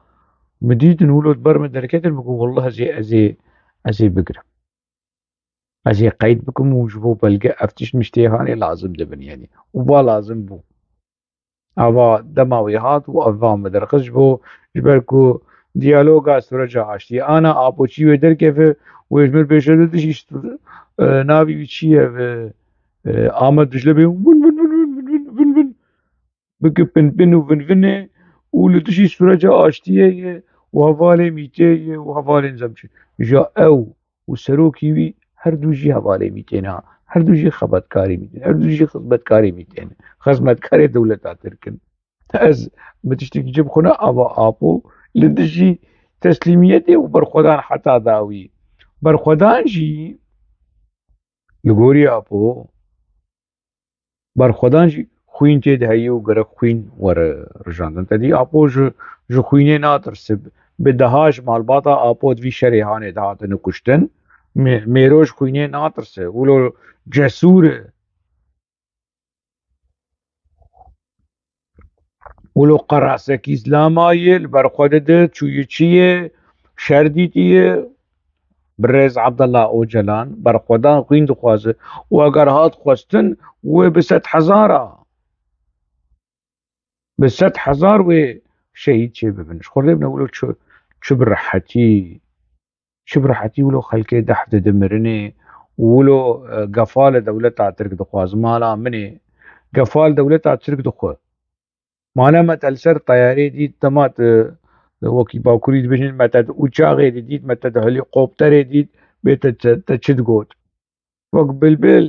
min dîtin wilo di ber min derketin, min got, "Wallah ez ê, ez ê, ez ê bigirim. Ez ê qeyd bikim û ji bo belge ev tişt miştê hanê lazim dibin, yanî." Û va lazim bû. Ava dema wê hat û ava me derxist ji bo, ji ber ku diyaloga sûreca aştiyê. Ana Apo çî wê derkeve, wê ji min bêje, li dijî stûr-, e, navî wî çi ye, e, e, Amed Dijle bê win, win, win, win, win, win, win, win, win. Bike pin pin û vin vinê û li dijî sûreca aştiyê ye û hevalê Mîtê ye û hevalên Zemçî. Ja ew û serokî wî her du jî hevalê Mîtê ne. Her du jî xebatkarê wî tên. Her du jî xizmetkarê wî tên. Xizmetkarê dewleta Tirk in. Ez bi tiştekî cem xwe ne ava Apo li dijî teslîmiyetê û berxwedan heta dawî. Berxwedan jî li gorî Apo, berxwedan jî xwîn tê de heye û gerek xwîn were rijandin. Te dî Apo ji, ji xwînê natirse. Bi deha ji malbata Apo di vî şerê hanê de hatine kuştin. Mê-, mêro ji xwînê natirse. Wilo cesûr e. Wilo qerasekî zilama ye, li ber xwe dide, çûyî çi ye, şer dîtiye. Birêz Abdullah Ocalan berxwedan xwîn dixwaze û eger hat xwestin, wê bi sed hezara, bi sed hezar wê şehîd çê bibin. Ji xwe lê bine wilo çi, çi bi rehetî, çi bi rehetî wilo xelkê deh didimirinê û wilo, e, gefa li dewleta Tirk dixwaze. Mala min ê gefa li dewleta Tirk dixwe. Mala me te li ser teyarê dît, dema te, wekî Bakurî dibêjin, me te di uçaxê de dît, me te di helîkopterê dît, bê te, te, te çi digot? Wek bilbil,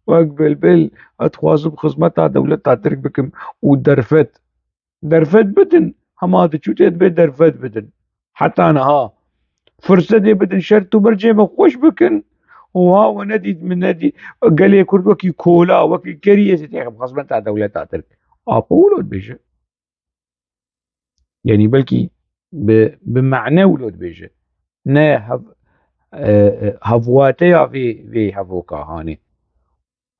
wek bilbil, ez dixwazim xizmeta dewleta Tirk bikim û derfet, derfet bidin, hema diçû tê dibê derfet bidin. Heta niha firsetê bidin, şert û mercê me xweş bikin. Û ha we nedît, min nedît. Gelê Kurd wekî kola, wekî keriyê zî têxim xizmeta dewleta Tirk. Apo wilo dibêje. Yanî belkî bi, bi mane wilo dibêje. Ne hev-, e, e, hevwateya vê, vê hevoka hanê.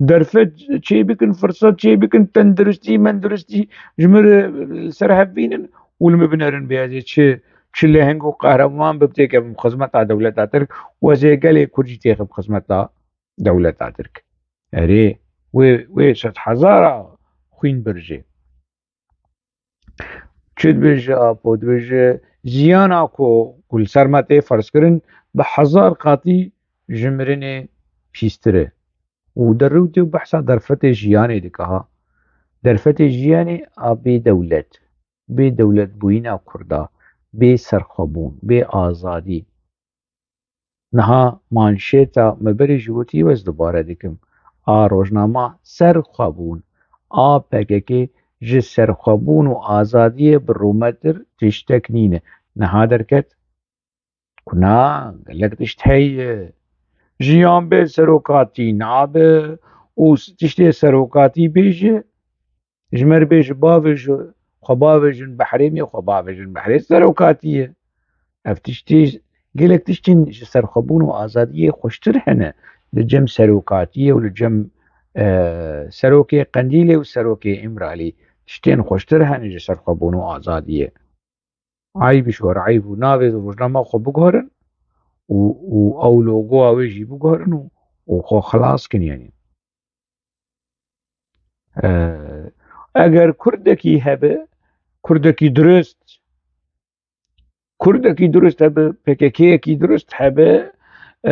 Derfet çê bikin, firsat çê bikin, tenduristî, menduristî ji min re li ser hev bînin û li min binerin bê ez ê çi, çi leheng û qehreman bim, têkevim xizmeta dewleta Tirk û ez ê gelê Kurd jî têxim xizmeta dewleta Tirk. Erê, wê, wê sed hezara xwîn birjê. Çi dibêje Apo? Dibêje, jiyana ku, ku li ser me tê ferzkirin, bi hezar qatî ji mirinê pîstir e. Û derûtê û behsa derfetê jiyanê dike ha. Derfetê jiyanê a bê dewlet, bê dewletbûyîna Kurda, bê serxwebûn, bê azadî. Niha manşêta me berê jî gotî, ez dubare dikim. A rojnama serxwebûn, a P K K ji serxwebûn û azadiyê bi rûmetir tiştek nîne. Niha derket ku na, gelek tişt heye. Jiyan bê serokatî nabe û tiştê serokatî bêje, ji me re bêje, bavêje, xwe bavêjin behrê me, xwe bavêjin behrê serokatiyê. Ev tiştî, gelek tiştên ji serxwebûn û azadiyê xweştir hene li cem serokatiyê û li cem, e, serokê Qendîlê û serokê Îmralî. Tiştên xweştir hene ji serxwebûn û azadiyê. Eyb ji we re eyb û navê rojnama xwe biguherin û, û ew logoya wê jî biguherin û, û xwe xilas kin, yanî. Ee, eger Kurdekî hebe, Kurdekî durist, Kurdekî durist hebe, P K K'yekî durist hebe, ee,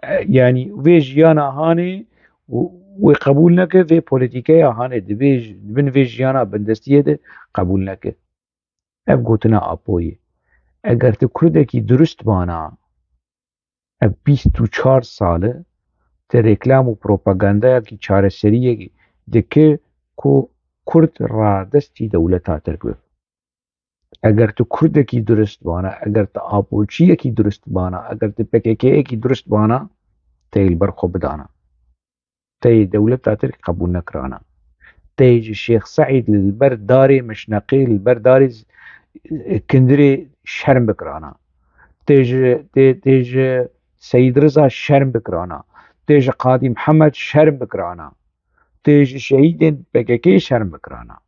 e, yanî vê jiyana hanê û wê qebûl neke, vê polîtîkeya hanê di vê ji-, di bin vê jiyana bindestiyê de qebûl neke. Ev gotina Apoyê. Eger tu Kurdekî durist bana, ev bîst û çar sal e, te reklam û propagandayekî çareseriyê dike ku Kurd radestî dewleta Tirk bibe. Eger tu Kurdekî durist bana, eger tu Apoçiyekî durist bana, eger tu P K K'yekî durist bana, te li ber xwe bidana. Te yê dewleta Tirk qebûl nekirana. Te yê ji Şêx Seîd li ber darê Mişneqê, li ber darê z-, Kindirê şerm bikirana. Tê ji, tê, tê ji Seyîd Riza şerm bikirana. Tê ji Qadî Mihemed şerm bikirana. Tê ji şehîdên P K K şerm bikirana.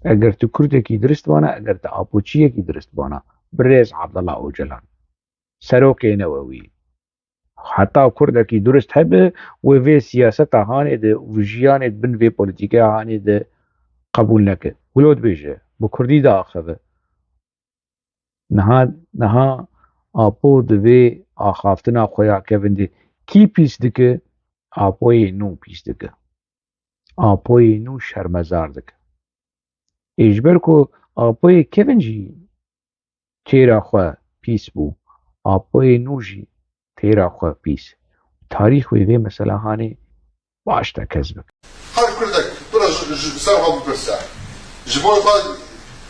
Eger tu Kurdekî dirist bana, eger tu Apoçiyekî dirist bana, birêz Abdullah Ocalan, Serokê Newewî, heta Kurdekî durist hebe, wê vê siyaseta hanê de û jiyanê di bin vê polîtîkeya hanê de qebûl neke. Wilo dibêje, bi Kurdî diaxive. Niha, niha Apo di vê axaftina xwe ya kevin de kî pîs dike? Apoyê nû pîs dike. Apoyê nû şermezar dike. Ê ji ber ku Apoyê kevin jî têra xwe pîs bû, Apoyê nû jî têra xwe pîs. tarîx wê vê mesela hanê baş te kes bike. Her Kurdek bira ji, ji, ser xwe bipirse. Ji bo xwe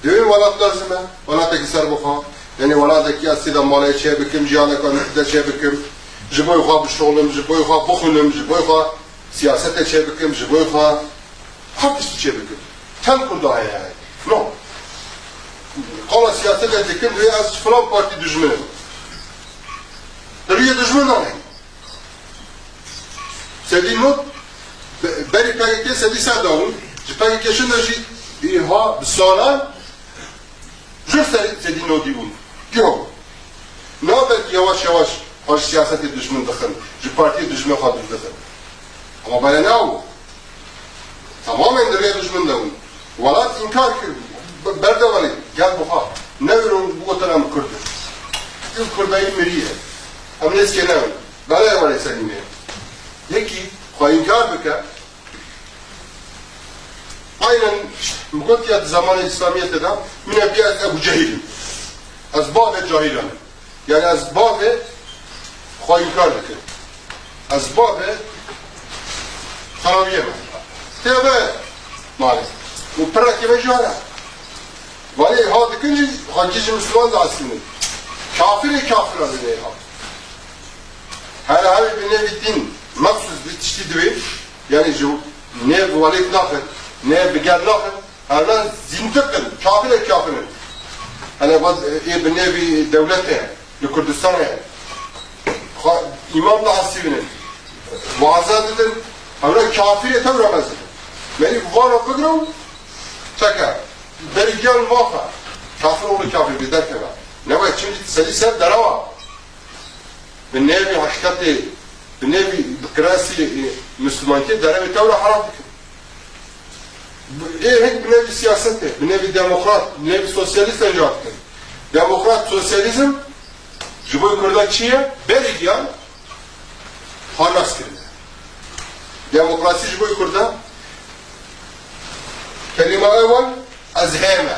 divê welat lazim e, welatekî ser bixwe. Yanî welatekî ez tê de malê çê bikim, jiyaneka nixte çê bikim. Ji bo xwe bişolim, ji bo xwe bixwînim, ji bo xwe siyasetê çê bikim, ji bo xwe her tiştî çê bikim. Çend Kurda heye? No. Qala siyasetê dikim, divê ez ji filan partî dijmin im. Di rûyê dijmin de ne. Sedî nod be-, berî P K K sedî ser dabûn. Ji P K K şûnde jî îha bi salan jûr serî sedî nodî bûn. Giho. Na belkî yavaş yavaş xwe ji siyasetê dijmin dixin, ji partiyê dijmin xwe dûr dixin. Ama bere ne bû. Tamamen di rêya dijmin de bûn. Welat înkar kir. Be-, berde welê, gel bixwe. Ne wilo bigotin em Kurd in. Ew Kurdayî miriye. Em nêzkê ne in. Belê welê Selîmê. Yekî xwe înkar bike. Aynen min got ya di zamanê Îslamiyetê de, min e bîya ez Ebu Cehîl im. Ez bavê cahîlan im. Yani ez bavê xwe înkar dikim. Ez bavê xerawiyê me. Têbe malê. Û pirekê me jara. Valê ha dikin jî, xwe jî ji Müslüman da aslında. Kafirê kafira dinê ha. Hele hevê bi nêvî din, mexsus bi tiştî divê, yani ji nê bi welêt naxin, nê bi gel naxin, hevna zindiq in, kafirê kafir in. Hele vat, ê bi nêvî dewletê, li Kurdistanê, xwe îmam da asîbin in. Vaza didin, hevna kafirê tewra mezin. Merî vana bigro, çeke, berî giyan mafa, kafir oğlu kafir bir derkeve. Ne var, çünkü seli ser derawa. Bi nêvî heşketê, bi nêvî bi kiresî, e, Müslümankê derevê tewra harap dikin. Bi-, ê hek bi nêvî siyasetê, bi nêvî demokrat, bi nêvî sosyalîst encam dikin. Demokrat, sosyalîzm ji bo Kurda çi ye? Berî giyan ha nas kirine. Demokrasî ji bo Kurda kelîma ewel ez hê me.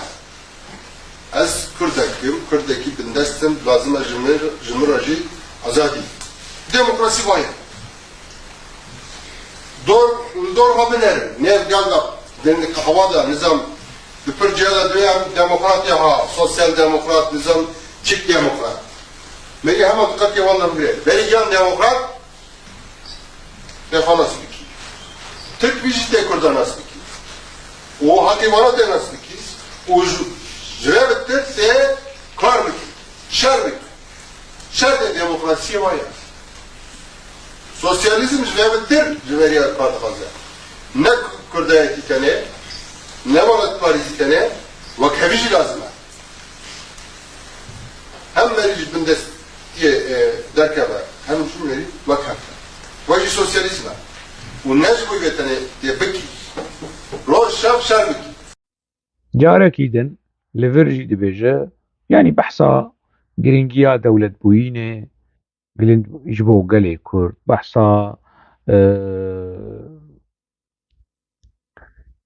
Ez Kurdek im, Kurdekî bindest im, lazim e ji min, ji min re jî azadî. Demokrasî vay e. Dor, dor ha binerin. Nêv gel de, din qehwa de, nizam, di pir cih de duyem demokrat ya ha, sosyal demokrat, nizam, çik demokrat. Merî hema diqetê wan de bigire. Berî yan demokrat, Tê xwe nas bikî. Tirk bî jî tê Kurda nas bikî. Û heqî wana tê nas bikî. Û ji, ji vê bitir tê kar bikî. Şer bikî. Şer tê demokrasiyê wa ye. Sosyalîzm ji vê bitir ji vê re kar dixwaze. Ne kurdayetî tenê, ne welatparêzî tenê, wekhevî jî lazim e. Hem merî ji bindestiyê, e, derkeve, hem jî merî wek hev be. Wek jî sosyalîzm e. Û ne ji bo vê tenê tê bikî. Roj şev şer bikî. Carekî din li vir jî dibêje, yanî behsa girîngiya dewletbûyînê, bilind ji bo gelê Kurd, behsa, e,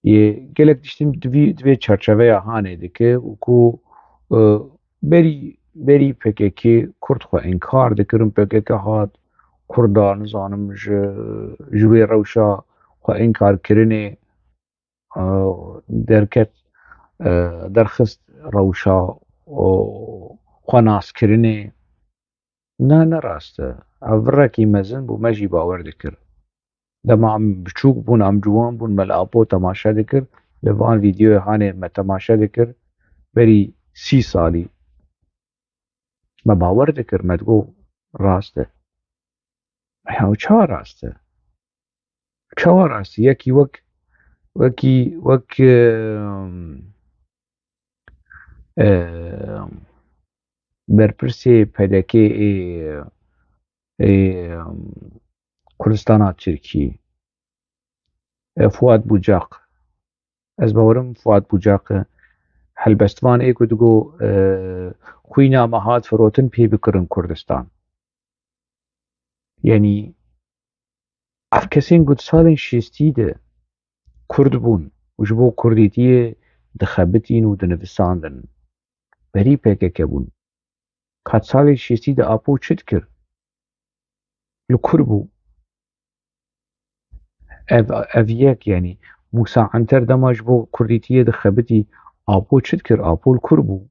yê gelek tiştin di vî, di vê çerçeveya hanê dike û ku, e, berî, berî P K K Kurd xwe înkar dikirin, P K K hat Kurda, nizanim ji, ji wê rewşa xwe înkar kirinê, e, derket, e, derxist rewşa, o, xwe naskirinê. Na, ne rast e. Ev virekî mezin bû, me jî bawer dikir. Dema em biçûk bûn, em ciwan bûn, me li Apo temaşe dikir, li van vîdeoyê hanê me temaşe dikir, berî sî salî. Me bawer dikir, me digot rast e. Ya çawa rast e? Çawa rast e? Yekî wek, wekî, wek, em, em, berpirsê P D K ê, ê, em, Kurdistana Tirkî, e, Fuat Bucak. Ez bawerim Fuat Bucak e. Helbestvan ê ku digo, e, xwîna me hat firotin pê bikirin Kurdistan. Yanî ev kesên ku di salên şêstî de Kurd bûn û ji bo Kurdîtiyê dixebitîn û dinivisandin, berî P K K bûn. Ka di salên şêstî de Apo çi dikir? Li kur bû. Ev, ev yek, yanî Mûsa Enter dema ji bo kurdîtiyê dixebitî, Apo çi dikir? Apo li kur bû.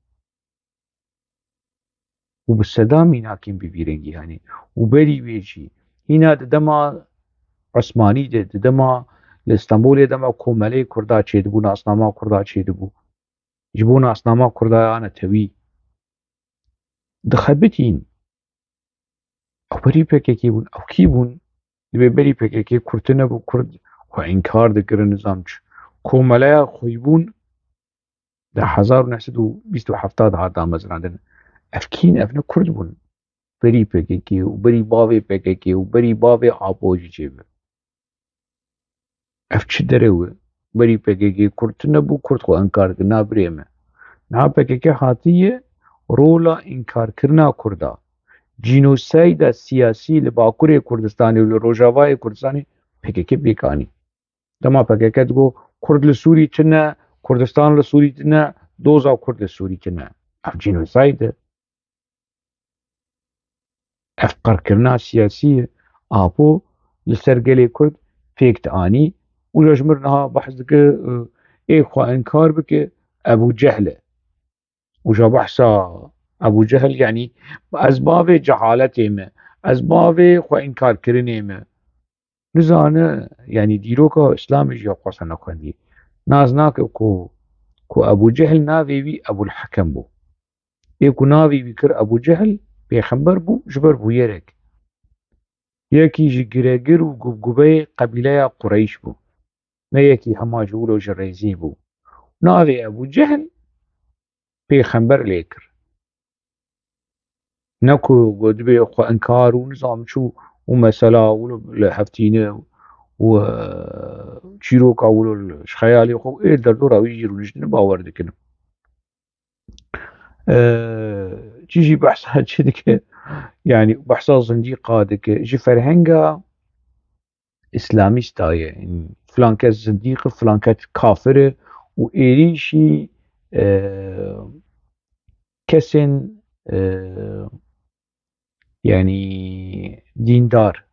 Û bi sedan mînakên bi vî rengî, yanî, û berî wê jî, hîna di dema Osmanî de, di dema li Stenbolê dema komeleyê Kurda çêdibû, nasnama Kurda çêdibû, ji bo nasnama Kurda ya netewî dixebitîn. Ew berî P K K bûn. Ew kî bûn? Dibê berî P K K Kurd tune bû, Kurd xwe înkar dikirin, nizam çi. Komeleya xwî bûn, di hezar û neh sed û bîst û heft de hat damezrandin. Ev kîn? Ev ne Kurd bûn. Berî P K K û berî bavê P K K û berî bavê Apo jî çêbe. Ev çi derew e? Berî P K K Kurd tune bû, Kurd xwe înkar dikir, na birê me. Niha P K K hatiye rola înkarkirina Kurda, cînoseyda siyasî li Bakurê Kurdistanê û li Rojavayê Kurdistanê P K K pêk anî. Dema P K K digot, Kurd li Sûrî tune, Kurdistan li Sûrî tune, doza Kurd li Sûrî tune. Ev cînoseyd e. Ev qirkirina siyasî ye. Apo li ser gelê Kurd pêk dianî. Û ji mir niha behs dike, ê xwe înkar bike, Ebû Cehl e. Û ja behsa Ebû Cehl, yanî, ez bavê cehaletê me, ez bavê xwe înkarkirinê me. Nizane, yanî, dîroka Îslamê jî ya xwe se nexwendî. Nas nake ku, ku Ebû Cehl navê wî Ebûl Hekem bû. Ê ku navê wî kir Ebû Cehl, pêxember bû, ji ber bûyerek. Yekî ji giregir û gubgubeyê qebîleya Qureyş bû. Ne yekî hema ji wilo ji rêzî bû. Navê Ebû Cehl pêxember lê kir. Ne ku got dibê xwe inkar û nizam çû û mesela wilo li hev tîne û, e, çîroka wilo li, ji xeyalê xwe ê derdora wî jî rûniştine bawer dikin. E, çi jî behsa çi dike? Yanî behsa zindîqa dike. Ji ferhenga Îslamîsta ye. Filan kes zindîq e, filan kes kafir e û êrîşî, e, kesên, e, yanî dîndar,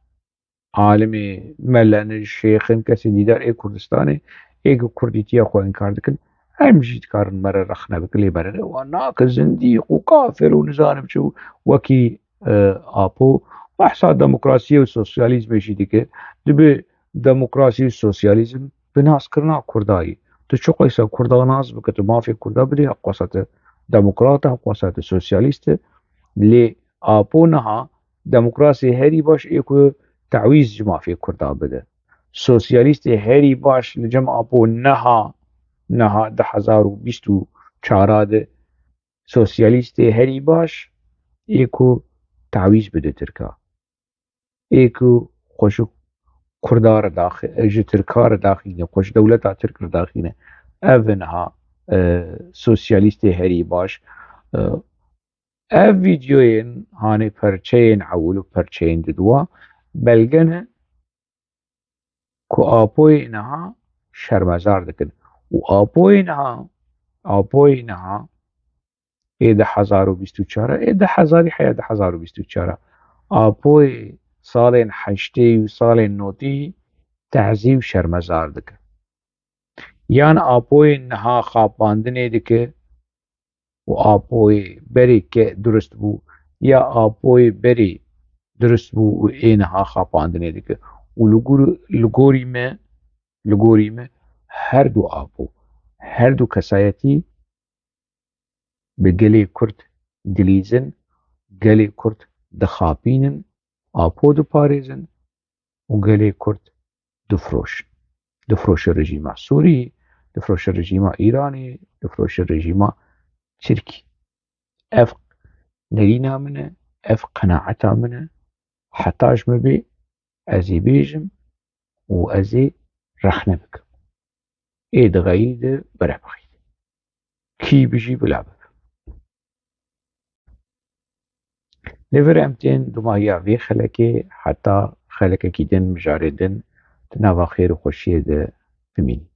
alimê, melen, şêxin, kesên dîdar ê Kurdistanê, ê ku kurdîtiya xwe înkar dikin, em jî dikarin me re rexne bikin, lê me re wan nake, zindîq û kafir û nizanim çi û wekî, e, Apo behsa demokrasiyê û sosyalîzmê jî dike. Dibe demokrasî û sosyalîzm bi naskirina Kurda ye. Tu çiqasa Kurda nas bike, tu mafê Kurda bidê, heqwasa tu demokrat e, heqwasa tu sosyalîst e. Lê Apo niha demokrasê herî baş ê ku tawîz ji mafê Kurda bide. Sosyalîstê herî baş li cem Apo niha, niha du hezar û bîst û çar de sosyalîstê herî baş ê ku tawîz bide Tirka. Ê ku xwe ji Kurda re daxi-, ji Tirka re daxîne, xwe ji dewleta Tirk re daxîne. Ev e niha, e, sosyalîstê herî baş. E, ev vîdeoyên hanê perçeyên ewil û perçeyên didwa belge ne ku Apoyê niha şermezar dikin. Û Apoyê niha, Apoyê niha ê du hezar û bîst û çar, ê du hezarî heya du hezar û bîst û çar, Apoyê salên heştê û salên notî tezî û şermezar dike. Yan Apoyê niha xapandinê dike û Apoyê berê ke durust bû, ya Apoyê berê durust bû û ê niha xapandinê dike. Û li gor-, li gorî me, li gorî me her du Apo, her du kesayetî bi gelê Kurd dilîzin, gelê Kurd dixapînin, Apo diparêzin û gelê Kurd difroşin. Difroşe rejîma Sûrî, difroşe rejîma Îranê, difroşe rejîma Tirkî. Ev nerîna min e, ev qenaeta min e. Heta ji min bê, ez ê bêjim û ez ê rexne bikim. Ê dixeyî de bere bixî. Kî bijî bila bibe. Lê vir em tên dumahiya vê xelekê heta xelekekî din, mijarê din, di nava xêr û xweşiyê de bimînin.